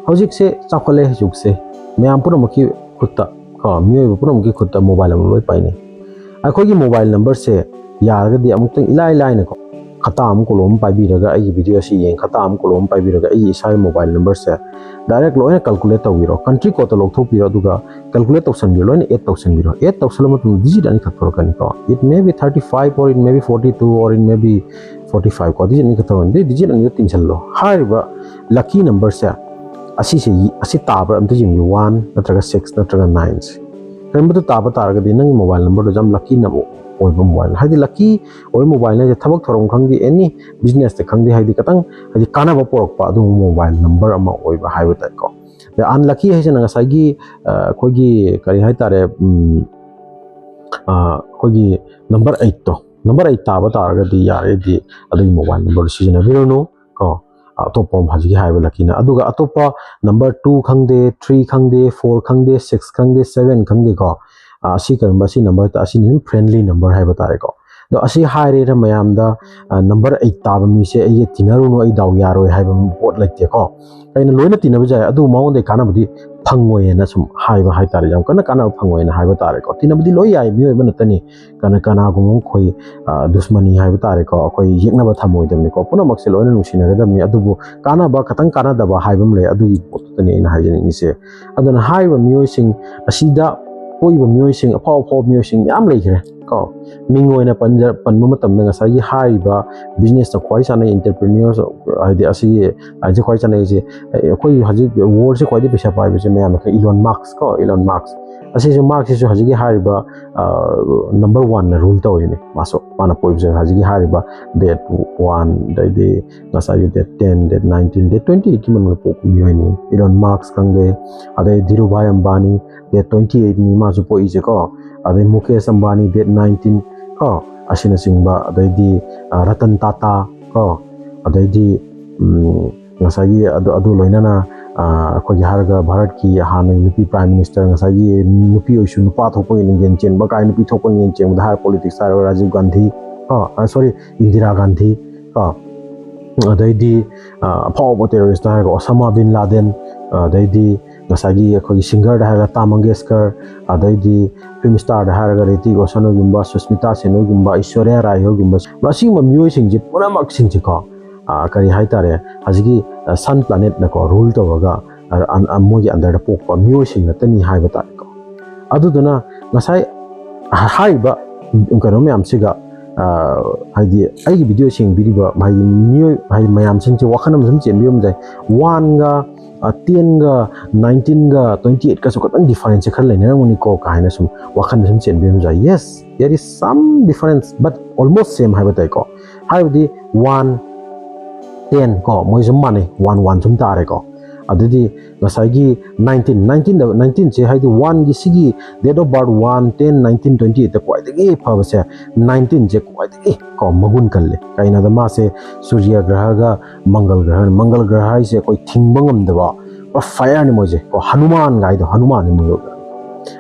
ꯍꯧꯖꯤꯛꯁꯦ ꯆꯥꯎꯈꯠꯂꯦ ꯖꯨꯒꯁꯦ, ꯃꯌꯥꯝ ꯄꯨꯝꯅꯃꯛꯀꯤ ꯈꯨꯠꯇ ꯀꯣ, ꯃꯤꯑꯣꯏꯕ ꯄꯨꯝꯅꯃꯛꯀꯤ ꯈꯨꯠꯇ mobile ꯑꯃ ꯂꯣꯏ ꯄꯥꯏꯅꯩ꯫ ꯑꯩꯈꯣꯏꯒꯤ mobile numberꯁꯦ ꯌꯥꯔꯒꯗꯤ ꯑꯃꯨꯛꯇꯪ ꯏꯂꯥꯏ ꯂꯥꯏꯅꯀꯣ, ꯈꯇꯥ ꯑꯃ ꯀꯣꯂꯣꯝ ꯑꯃ ꯄꯥꯏꯕꯤꯔꯒ, ꯑꯩꯒꯤ video ꯑꯁꯤ ꯌꯦꯡ, ꯈꯇꯥ ꯑꯃ ꯀꯣꯂꯣꯝ ꯑꯃ ꯄꯥꯏꯕꯤꯔꯒ ꯑꯩꯒꯤ ꯏꯁꯥꯒꯤ mobile numberꯁꯦ direct ꯂꯣꯏꯅ calculate ꯇꯧꯕꯤꯔꯣ, country codeꯇ ꯂꯧꯊꯣꯛꯄꯤꯔꯣ, ꯑꯗꯨꯒ calculate ꯇꯧꯁꯟꯕꯤꯔꯣ, ꯂꯣꯏꯅ add ꯇꯧꯁꯟꯕꯤꯔꯣ꯫ Add ꯇꯧꯁꯜꯂ ꯃꯇꯨꯡꯗ digit ꯑꯅꯤꯈꯛ ꯊꯣꯛꯂꯛꯀꯅꯤꯀꯣ, it may be thirty five or it may be forty two or it may be forty five ꯀꯣ, digit ꯑꯅꯤꯈꯛ ꯊꯣꯛꯂꯛꯀꯅꯤ꯫ ꯑꯗꯨꯗꯤ digit ꯑꯅꯤꯗꯣ ꯇꯤꯟꯁꯜꯂꯣ꯫ ꯍꯥꯏꯔꯤꯕ lucky numberꯁꯦ ꯑꯁꯤꯁꯦ, ꯑꯁꯤ ꯇꯥꯕ꯭ꯔꯥ ꯑꯝꯇ ꯌꯦꯡꯕꯤꯌꯨ, one ꯅꯠꯇ꯭ꯔꯒ six ꯅꯠꯇ꯭ꯔꯒ nineꯁꯦ꯫ ꯀꯔꯤꯒꯨꯝꯕꯗ ꯇꯥꯕ ꯇꯥꯔꯒꯗꯤ ꯅꯪꯒꯤ mobile numberꯗꯣ ꯌꯥꯝ lucky number ꯑꯣꯏꯕ ꯃꯣꯕꯥꯏꯜ, ꯍꯥꯏꯗꯤ ꯂꯛꯀꯤ ꯑꯣꯏꯕ ꯃꯣꯕꯥꯏꯜ ꯍꯥꯏꯁꯦ ꯊꯕꯛ ꯊꯧꯔꯝ ꯈꯪꯗꯦ, ꯑꯦꯅꯤ ꯕꯤꯖꯤꯅꯦꯁꯇ ꯈꯪꯗꯦ, ꯍꯥꯏꯗꯤ ꯈꯤꯇꯪ ꯍꯥꯏꯗꯤ ꯀꯥꯟꯅꯕ ꯄꯨꯔꯛꯄ ꯑꯗꯨꯒꯨꯝꯕ ꯃꯣꯕꯥꯏꯜ ꯅꯝꯕꯔ ꯑꯃ ꯑꯣꯏꯕ ꯍꯥꯏꯕ ꯇꯥꯏꯀꯣ꯫ ꯑꯗꯩ ꯑꯟꯂꯛꯀꯤ ꯍꯥꯏꯁꯤꯅ ꯉꯁꯥꯏꯒꯤ ꯑ, ꯑꯩꯈꯣꯏꯒꯤ ꯀꯔꯤ ꯍꯥꯏꯇꯥꯔꯦ, ꯎꯝ, ꯑ, ꯑꯩꯈꯣꯏꯒꯤ ꯅꯝꯕꯔ ꯑꯩꯠꯇꯣ, ꯅꯝꯕꯔ ꯑꯩꯠ ꯇꯥꯕ ꯇꯥꯔꯒꯗꯤ ꯌꯥꯔꯒꯗꯤ ꯑꯗꯨꯒꯤ ꯃꯣꯕꯥꯏꯜ ꯅꯝꯕꯔꯗꯨ ꯁꯤꯖꯤꯟꯅꯕꯤꯔꯨꯅꯨ ꯀꯣ꯫ ꯑꯇꯣꯞꯄ ꯑꯃ ꯍꯧꯖꯤꯛꯀꯤ ꯍꯥꯏꯔꯤꯕ ꯂꯛꯀꯤꯅ, ꯑꯗꯨꯒ ꯑꯇꯣꯞꯄ ꯅꯝꯕꯔ ꯇꯨ ꯈꯪꯗꯦ, ꯊ꯭ꯔꯤ ꯈꯪꯗꯦ, ꯐꯣꯔ ꯈꯪꯗꯦ, ꯁꯤꯛꯁ ꯈꯪꯗꯦ, ꯁꯕꯦꯟ ꯈꯪꯗꯦꯀꯣ, ꯑ, ꯑꯁꯤ ꯀꯔꯝꯕ, ꯑꯁꯤ ꯅꯝꯕꯔ ꯑꯁꯤꯅ ꯑꯗꯨꯝ ꯐ꯭ꯔꯦꯟꯂꯤ ꯅꯝꯕꯔ ꯍꯥꯏꯕ ꯇꯥꯔꯦꯀꯣ꯫ ꯑꯗꯣ ꯑꯁꯤ ꯍꯥꯏꯔꯦꯅ ꯃꯌꯥꯝꯗ, ꯑ, ꯅꯝꯕꯔ ꯑꯩꯠ ꯇꯥꯕ ꯃꯤꯁꯦ ꯑꯩꯒ ꯇꯤꯟꯅꯔꯨꯅꯨ, ꯑꯩ ꯗꯥꯎ ꯌꯥꯔꯣꯏ ꯍꯥꯏꯕ ꯄꯣꯠ ꯂꯩꯇꯦꯀꯣ꯫ ꯑꯩꯅ ꯂꯣꯏꯅ ꯇꯤꯟꯅꯕꯁꯨ ꯌꯥꯏ, ꯑꯗꯨꯕꯨ ꯃꯉꯣꯟꯗꯒꯤ ꯀꯥꯟꯅꯕꯗꯤ ꯐꯪꯉꯣꯏꯅ ꯁꯨꯝ ꯍꯥꯏꯕ ꯍꯥꯏꯇꯥꯔꯦ, ꯌꯥꯝ ꯀꯟꯅ ꯀꯥꯟꯅꯕ ꯐꯪꯉꯣꯏꯅ ꯍꯥꯏꯕ ꯇꯥꯔꯦꯀꯣ꯫ ꯇꯤꯟꯅꯕꯗꯤ ꯂꯣꯏ ꯌꯥꯏ, ꯃꯤꯑꯣꯏꯕ ꯅꯠꯇꯅꯤ, ꯀꯅꯥ-, ꯀꯅꯥꯒꯨꯝꯕ ꯑꯩꯈꯣꯏ, ꯑ, ꯗꯨꯁꯃꯅꯤ ꯍꯥꯏꯕ ꯇꯥꯔꯦꯀꯣ, ꯑꯩꯈꯣꯏ ꯌꯦꯛꯅꯕ ꯊꯝꯃꯣꯏꯗꯕꯅꯤꯀꯣ, ꯄꯨꯝꯅꯃꯛꯁꯦ ꯂꯣꯏꯅ ꯅꯨꯡꯁꯤꯅꯒꯗꯕꯅꯤ꯫ ꯑꯗꯨꯕꯨ ꯀꯥꯟꯅꯕ ꯈꯇꯪ ꯀꯥꯟꯅꯗꯕ ꯍꯥꯏꯕ ꯑꯃ ꯂꯩ, ꯑꯗꯨꯒꯤ ꯄꯣꯠꯇꯨꯗꯅꯤ ꯑꯩꯅ ꯍꯥꯏꯖꯅꯤꯡꯉꯤꯁꯦ꯫ ꯑꯗꯨꯅ ꯍꯥꯏꯔꯤꯕ ꯃꯤꯑꯣꯏꯁꯤꯡ ꯑꯁꯤꯗ ꯄꯣꯛꯏꯕ ꯃꯤꯑꯣꯏꯁꯤꯡ, ꯑꯐꯥꯎ ꯑꯐꯥꯎꯕ ꯃꯤꯑꯣꯏꯁꯤꯡ ꯃꯌꯥꯝ ꯂꯩꯈ꯭ꯔꯦ ꯀꯣ꯫ ꯃꯤꯡ ꯑꯣꯏꯅ ꯄꯟꯖ-, ꯄꯟꯕ ꯃꯇꯝꯗ ꯉꯁꯥꯏꯒꯤ ꯍꯥꯏꯔꯤꯕ ꯕꯤꯖꯤꯅꯦꯁꯇ ꯈ꯭ꯋꯥꯏ ꯆꯥꯟꯅꯩ, ꯑꯦꯟꯇꯔꯄ꯭ꯔꯤꯅ꯭ꯌꯨꯔꯁ ꯍꯥꯏꯗꯤ ꯑꯁꯤꯒꯤ ꯂꯥꯏꯟꯁꯦ ꯈ꯭ꯋꯥꯏ ꯆꯥꯟꯅꯩꯁꯦ, ꯑꯩꯈꯣꯏ ꯍꯧꯖꯤꯛ ꯋꯥꯔꯜꯁꯦ ꯈ꯭ꯋꯥꯏꯗꯒꯤ ꯄꯩꯁꯥ ꯄꯥꯏꯕꯁꯦ ꯃꯌꯥꯝꯅ ꯈꯪ-, ꯏꯂꯣꯟ ꯃꯥꯛꯁ ꯀꯣ, ꯏꯂꯣꯟ ꯃꯥꯛꯁ꯫ ꯑꯁꯤꯁꯨ, ꯃꯥꯛꯁꯤꯁꯨ ꯍꯧꯖꯤꯛꯀꯤ ꯍꯥꯏꯔꯤꯕ, ꯑ, ꯅꯝꯕꯔ ꯋꯥꯟꯅ ꯔꯨꯜ ꯇꯧꯔꯤꯅꯤ꯫ ꯃꯥꯁꯨ, ꯃꯥꯅ ꯄꯣꯛꯏꯕꯁꯦ ꯍꯧꯖꯤꯛꯀꯤ ꯍꯥꯏꯔꯤꯕ ꯗꯦꯠ ꯋꯥꯟ, ꯑꯗꯩꯗꯤ ꯉꯁꯥꯏꯒꯤ date ten, date nineteen, date twenty ꯑꯩꯠꯀꯤ ꯃꯅꯨꯡꯗ ꯄꯣꯛꯄ ꯃꯤꯑꯣꯏꯅꯤ꯫ ꯏꯂꯣꯟ ꯃꯥꯛꯁ ꯈꯪꯗꯦ, ꯑꯗꯩ ꯙꯤꯔꯨꯚꯥꯏ ꯑꯝꯕꯥꯅꯤ, ꯗꯦꯠ ꯇ꯭ꯋꯦꯟꯇꯤ ꯑꯩꯠꯅꯤ ꯃꯥꯁꯨ ꯄꯣꯛꯏꯁꯦꯀꯣ꯫ ꯑꯗꯩ ꯃꯨꯀꯦꯁ ꯑꯝꯕꯥꯅꯤ, ꯗꯦꯠ ꯅꯥꯏꯟꯇꯤꯟ ꯀꯣ, ꯑꯁꯤꯅꯆꯤꯡꯕ, ꯑꯗꯩꯗꯤ, ꯑ, ꯔꯇꯟ ꯇꯥꯇꯥ ꯀꯣ, ꯑꯗꯩꯗꯤ, ꯎꯝ, ꯉꯁꯥꯏꯒꯤ ꯑꯗꯨ, ꯑꯗꯨ ꯂꯣꯏꯅꯅ, ꯑ, ꯑꯩꯈꯣꯏꯒꯤ ꯍꯥꯏꯔꯒ ꯚꯥꯔꯠꯀꯤ ꯍꯥꯟꯅꯒꯤ ꯅꯨꯄꯤ ꯄ꯭ꯔꯥꯏꯝ ꯃꯤꯅꯤꯁꯇꯔ, ꯉꯁꯥꯏꯒꯤ ꯅꯨꯄꯤ ꯑꯣꯏꯁꯨ ꯅꯨꯄꯥ ꯊꯣꯛꯄꯒꯤ ꯂꯤꯡꯖꯦꯜ ꯆꯦꯟꯕ ꯀꯥꯏ, ꯅꯨꯄꯤ ꯊꯣꯛꯄ ꯂꯤꯡꯖꯦꯜ ꯆꯦꯟꯕꯗ ꯍꯥꯏꯔ ꯄꯣꯂꯤꯇꯤꯛꯁꯇ ꯍꯥꯏꯔꯒ ꯔꯥꯖꯤꯕ ꯒꯥꯟꯙꯤ ꯀꯣ, ꯑ, ꯁꯣꯔꯤ, ꯏꯟꯗꯤꯔꯥ ꯒꯥꯟꯙꯤ ꯀꯣ, ꯑꯗꯩꯗꯤ, ꯑ, ꯑꯐꯥꯎꯕ ꯇꯦꯔꯣꯔꯤꯁꯇ ꯍꯥꯏꯔꯒ ꯑꯣꯁꯥꯃꯥ ꯕꯤꯟ ꯂꯥꯗꯦꯟ, ꯑꯗꯩꯗꯤ ꯉꯁꯥꯏꯒꯤ ꯑꯩꯈꯣꯏꯒꯤ ꯁꯤꯡꯒꯔꯗ ꯍꯥꯏꯔꯒ ꯂꯇꯥ ꯃꯪꯒꯦꯁꯀꯔ, ꯑꯗꯩꯗꯤ ꯐꯤꯜꯝ ꯁ꯭ꯇꯥꯔꯗ ꯍꯥꯏꯔꯒ ꯔꯤꯇꯤꯛ ꯔꯣꯁꯟ ꯍꯣꯏꯒꯨꯝꯕ, ꯁꯨꯁꯃꯤꯇꯥ ꯁꯦꯟ ꯍꯣꯏꯒꯨꯝꯕ, ꯑꯩꯁꯣꯔꯤꯌꯥ ꯔꯥꯏ ꯍꯣꯏꯒꯨꯝꯕ, ꯃꯁꯤꯒꯨꯝꯕ ꯃꯤꯑꯣꯏꯁꯤꯡꯁꯦ ꯄꯨꯝꯅꯃꯛꯁꯤꯡꯁꯦꯀꯣ, ꯑ, ꯀꯔꯤ ꯍꯥꯏꯇꯥꯔꯦ, ꯍꯧꯖꯤꯛꯀꯤ, ꯑ, ꯁꯟ ꯄ꯭ꯂꯥꯅꯦꯠꯅꯀꯣ ꯔꯨꯜ ꯇꯧꯔꯒ, ꯑ, ꯑ, ꯃꯣꯏꯒꯤ ꯑꯟꯗꯔꯗ ꯄꯣꯛꯄ ꯃꯤꯑꯣꯏꯁꯤꯡ ꯉꯥꯛꯇꯅꯤ ꯍꯥꯏꯕ ꯇꯥꯔꯦꯀꯣ꯫ ꯑꯗꯨꯗꯨꯅ ꯉꯁꯥꯏ ꯍꯥꯏꯔꯤꯕ ꯀꯩꯅꯣ ꯃꯌꯥꯝꯁꯤꯒ ꯍꯥꯏꯗꯤ ꯑꯩꯒꯤ ꯚꯤꯗꯤꯑꯣꯁꯤ ꯌꯦꯡꯕꯤꯔꯤꯕ ꯍꯥꯏꯗꯤ ꯃꯤꯑꯣꯏ ꯍꯥꯏꯗꯤ ꯃꯌꯥꯝꯁꯤꯡꯁꯦ ꯋꯥꯈꯜ ꯑꯃ ꯁꯨꯝ ꯆꯦꯟꯕꯤꯔꯝꯕꯁꯦ꯫ ꯋꯥꯟꯒ ꯇꯦꯟꯒ ꯅꯥꯏꯟꯇꯤꯟꯒ ꯇ꯭ꯋꯦꯟꯇꯤ ꯑꯩꯠꯀꯁꯨ ꯈꯤꯇꯪ ꯗꯤꯐꯔꯦꯟꯁꯁꯦ ꯈꯔ ꯂꯩꯅꯔꯝꯒꯅꯤꯀꯣ ꯀꯥꯏꯅ ꯁꯨꯝ ꯋꯥꯈꯜꯗ ꯁꯨꯝ ꯆꯦꯟꯕꯤꯔꯝꯕꯁꯨ ꯌꯥꯏ꯫ Yes, there is some difference, but almost same ꯍꯥꯏꯕ ꯇꯥꯏꯀꯣ꯫ ꯍꯥꯏꯕꯗꯤ ꯋꯥꯟ ꯇꯦꯟ ꯀꯣ, ꯃꯣꯏ ꯁꯨꯝ ꯃꯥꯟꯅꯩ, ꯋꯥꯟ ꯋꯥꯟ ꯁꯨꯝ ꯇꯥꯔꯦꯀꯣ꯫ ꯑꯗꯨꯗꯤ ꯉꯁꯥꯏꯒꯤ ꯅꯥꯏꯟꯇꯤꯟ ꯅꯥꯏꯟꯇꯤꯟꯗ ꯅꯥꯏꯟꯇꯤꯟꯁꯦ ꯍꯥꯏꯗꯤ ꯋꯥꯟꯒꯤ ꯁꯤꯒꯤ date of birth one ten nineteen twenty ꯑꯩꯠꯇ ꯈ꯭ꯋꯥꯏꯗꯒꯤ ꯐꯕꯁꯦ ꯅꯥꯏꯟꯇꯤꯟꯁꯦ ꯈ꯭ꯋꯥꯏꯗꯒꯤ ꯀꯣ ꯃꯒꯨꯟ ꯀꯜꯂꯦ꯫ ꯀꯩꯅꯣꯗ ꯃꯥꯁꯦ ꯁꯨꯔ꯭ꯌ ꯒ꯭ꯔꯍꯒ ꯃꯪꯒꯜ ꯒ꯭ꯔꯍ, ꯃꯪꯒꯜ ꯒ꯭ꯔꯍ ꯍꯥꯏꯁꯦ ꯑꯩꯈꯣꯏ ꯊꯤꯡꯕ ꯉꯝꯗꯕ, ꯄꯨꯔꯥ ꯐꯥꯏꯌꯔꯅꯤ ꯃꯣꯏꯁꯦ ꯀꯣ꯫ ꯍꯅꯨꯃꯥꯟ ꯒꯥꯏꯗꯣ, ꯍꯅꯨꯃꯥꯟꯅꯤ ꯃꯪꯒꯜ ꯒ꯭ꯔꯍ꯫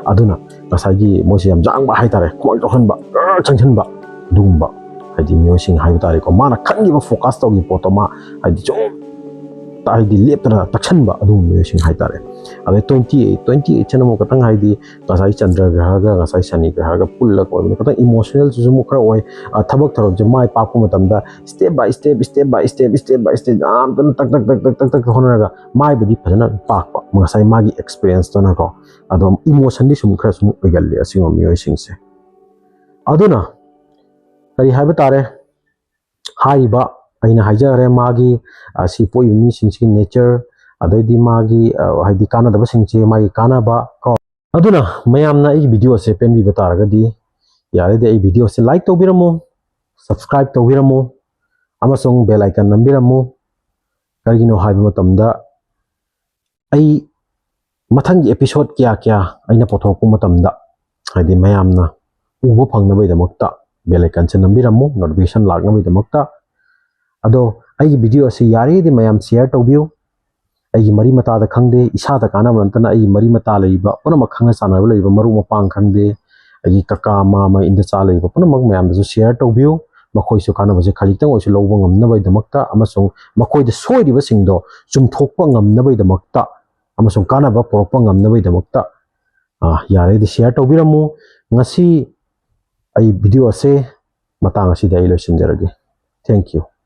ꯑꯗꯨꯅ ꯉꯁꯥꯏꯒꯤ ꯃꯣꯏꯁꯦ ꯌꯥꯝ ꯌꯥꯡꯕ ꯍꯥꯏꯇꯥꯔꯦ, ꯈꯨꯃꯥꯡ ꯆꯥꯎꯁꯤꯟꯕ, ꯒꯔ ꯆꯪꯁꯤꯟꯕ, ꯑꯗꯨꯒꯨꯝꯕ ꯍꯥꯏꯗꯤ ꯃꯤꯑꯣꯏꯁꯤꯡ ꯍꯥꯏꯕ ꯇꯥꯔꯦꯀꯣ꯫ ꯃꯥꯅ ꯈꯟꯈꯤꯕ ꯐꯣꯀꯁ ꯇꯧꯈꯤꯕ ꯄꯣꯠꯇꯣ ꯃꯥ ꯍꯥꯏꯗꯤ ꯁꯨꯝ ꯍꯥꯏꯗꯤ ꯂꯦꯞꯇꯅ ꯇꯛꯁꯟꯕ ꯑꯗꯨꯒꯨꯝꯕ ꯃꯤꯑꯣꯏꯁꯤꯡ ꯍꯥꯏꯇꯥꯔꯦ꯫ ꯑꯗꯩ ꯇ꯭ꯋꯦꯟꯇꯤ ꯑꯩꯠ, ꯇ꯭ꯋꯦꯟꯇꯤ ꯑꯩꯠꯁꯤꯅ ꯑꯃꯨꯛ ꯈꯤꯇꯪ ꯍꯥꯏꯗꯤ ꯉꯁꯥꯏ ꯆꯟꯗ꯭ꯔ ꯒ꯭ꯔꯍꯒ ꯉꯁꯥꯏ ꯁꯅꯤ ꯒ꯭ꯔꯍꯒ ꯄꯨꯜꯂꯒ ꯑꯣꯏꯕꯅꯤ, ꯈꯤꯇꯪ ꯏꯃꯣꯁꯅꯦꯜꯁꯤꯁꯨ ꯑꯃꯨꯛ ꯈꯔ ꯑꯣꯏ꯫ ꯑ, ꯊꯕꯛ ꯊꯧꯔꯝꯁꯦ ꯃꯥꯏ ꯄꯥꯛꯄ ꯃꯇꯝꯗ step by step, step by step, step by step ꯌꯥꯝ ꯀꯟꯅ ꯇꯛ ꯇꯛ ꯇꯛ ꯇꯛ ꯇꯛ ꯇꯛ ꯍꯣꯠꯅꯔꯒ ꯃꯥꯏꯕꯨꯗꯤ ꯐꯖꯅ ꯄꯥꯛꯄ ꯉꯁꯥꯏ ꯃꯥꯒꯤ ꯑꯦꯛꯁꯄꯤꯔꯤꯌꯦꯟꯁꯇꯨꯅꯀꯣ꯫ ꯑꯗꯣ ꯏꯃꯣꯁꯟꯗꯤ ꯁꯨꯝ ꯈꯔ ꯁꯨꯝ ꯑꯣꯏꯒꯜꯂꯤ ꯑꯁꯤꯒꯨꯝꯕ ꯃꯤꯑꯣꯏꯁꯤꯡꯁꯦ꯫ ꯑꯗꯨꯅ ꯀꯔꯤ ꯍꯥꯏꯕ ꯇꯥꯔꯦ, ꯍꯥꯏꯔꯤꯕ ꯑꯩꯅ ꯍꯥꯏꯖꯈ꯭ꯔꯦ ꯃꯥꯒꯤ, ꯑ, ꯁꯤ ꯄꯣꯛꯏꯕ ꯃꯤꯁꯤꯡꯁꯤꯒꯤ ꯅꯦꯆꯔ, ꯑꯗꯩꯗꯤ ꯃꯥꯒꯤ, ꯑ, ꯍꯥꯏꯗꯤ ꯀꯥꯟꯅꯗꯕꯁꯤꯡꯁꯦ ꯃꯥꯒꯤ ꯀꯥꯟꯅꯕ ꯀꯣ꯫ ꯑꯗꯨꯅ ꯃꯌꯥꯝꯅ ꯑꯩꯒꯤ ꯚꯤꯗꯤꯑꯣꯁꯦ ꯄꯦꯟꯕꯤꯕ ꯇꯥꯔꯒꯗꯤ ꯌꯥꯔꯒꯗꯤ ꯑꯩ ꯚꯤꯗꯤꯑꯣꯁꯦ ꯂꯥꯏꯛ ꯇꯧꯕꯤꯔꯝꯃꯨ, ꯁꯕꯁꯀ꯭ꯔꯥꯏꯕ ꯇꯧꯕꯤꯔꯝꯃꯨ ꯑꯃꯁꯨꯡ ꯕꯦꯜ ꯑꯥꯏꯀꯟ ꯅꯝꯕꯤꯔꯝꯃꯨ꯫ ꯀꯔꯤꯒꯤꯅꯣ ꯍꯥꯏꯕ ꯃꯇꯝꯗ ꯑꯩ ꯃꯊꯪꯒꯤ ꯑꯦꯄꯤꯁꯣꯠ ꯀꯌꯥ ꯀꯌꯥ ꯑꯩꯅ ꯄꯨꯊꯣꯔꯛꯄ ꯃꯇꯝꯗ ꯍꯥꯏꯗꯤ ꯃꯌꯥꯝꯅ ꯎꯕ ꯐꯪꯅꯕꯒꯤꯗꯃꯛꯇ ꯕꯦꯜ ꯑꯥꯏꯀꯟꯁꯦ ꯅꯝꯕꯤꯔꯝꯃꯨ, ꯅꯣꯇꯤꯐꯤꯀꯦꯁꯟ ꯂꯥꯛꯅꯕꯒꯤꯗꯃꯛꯇ꯫ ꯑꯗꯣ ꯑꯩꯒꯤ ꯚꯤꯗꯤꯑꯣ ꯑꯁꯤ ꯌꯥꯔꯤꯈꯩꯗꯤ ꯃꯌꯥꯝ ꯁꯤꯌꯔ ꯇꯧꯕꯤꯌꯨ꯫ ꯑꯩꯒꯤ ꯃꯔꯤ ꯃꯇꯥꯗ ꯈꯪꯗꯦ, ꯏꯁꯥꯗ ꯀꯥꯟꯅꯕ ꯅꯠꯇꯅ ꯑꯩꯒꯤ ꯃꯔꯤ ꯃꯇꯥ ꯂꯩꯔꯤꯕ ꯄꯨꯝꯅꯃꯛ, ꯈꯪꯅ ꯆꯥꯟꯅꯕ ꯂꯩꯔꯤꯕ ꯃꯔꯨꯞ ꯃꯄꯥꯡ ꯈꯪꯗꯦ, ꯑꯩꯒꯤ ꯀꯀꯥ ꯃꯥꯃ ꯏꯟꯗꯆꯥ ꯂꯩꯔꯤꯕ ꯄꯨꯝꯅꯃꯛ ꯃꯌꯥꯝꯗꯁꯨ ꯁꯤꯌꯔ ꯇꯧꯕꯤꯌꯨ꯫ ꯃꯈꯣꯏꯁꯨ ꯀꯥꯟꯅꯕꯁꯦ ꯈꯖꯤꯛꯇꯪ ꯑꯣꯏꯔꯁꯨ ꯂꯧꯕ ꯉꯝꯅꯕꯒꯤꯗꯃꯛꯇ ꯑꯃꯁꯨꯡ ꯃꯈꯣꯏꯗ ꯁꯣꯏꯔꯤꯕꯁꯤꯡꯗꯣ ꯆꯨꯝꯊꯣꯛꯄ ꯉꯝꯅꯕꯒꯤꯗꯃꯛꯇ ꯑꯃꯁꯨꯡ ꯀꯥꯟꯅꯕ ꯄꯨꯔꯛꯄ ꯉꯝꯅꯕꯒꯤꯗꯃꯛꯇ, ꯑ, ꯌꯥꯔꯒꯗꯤ ꯁꯤꯌꯔ ꯇꯧꯕꯤꯔꯝꯃꯨ꯫ ꯉꯁꯤ ꯑꯩ ꯚꯤꯗꯤꯑꯣ ꯑꯁꯦ ꯃꯇꯥꯡ ꯑꯁꯤꯗ ꯑꯩ ꯂꯣꯏꯁꯤꯟꯖꯔꯒꯦ꯫ Thank you꯫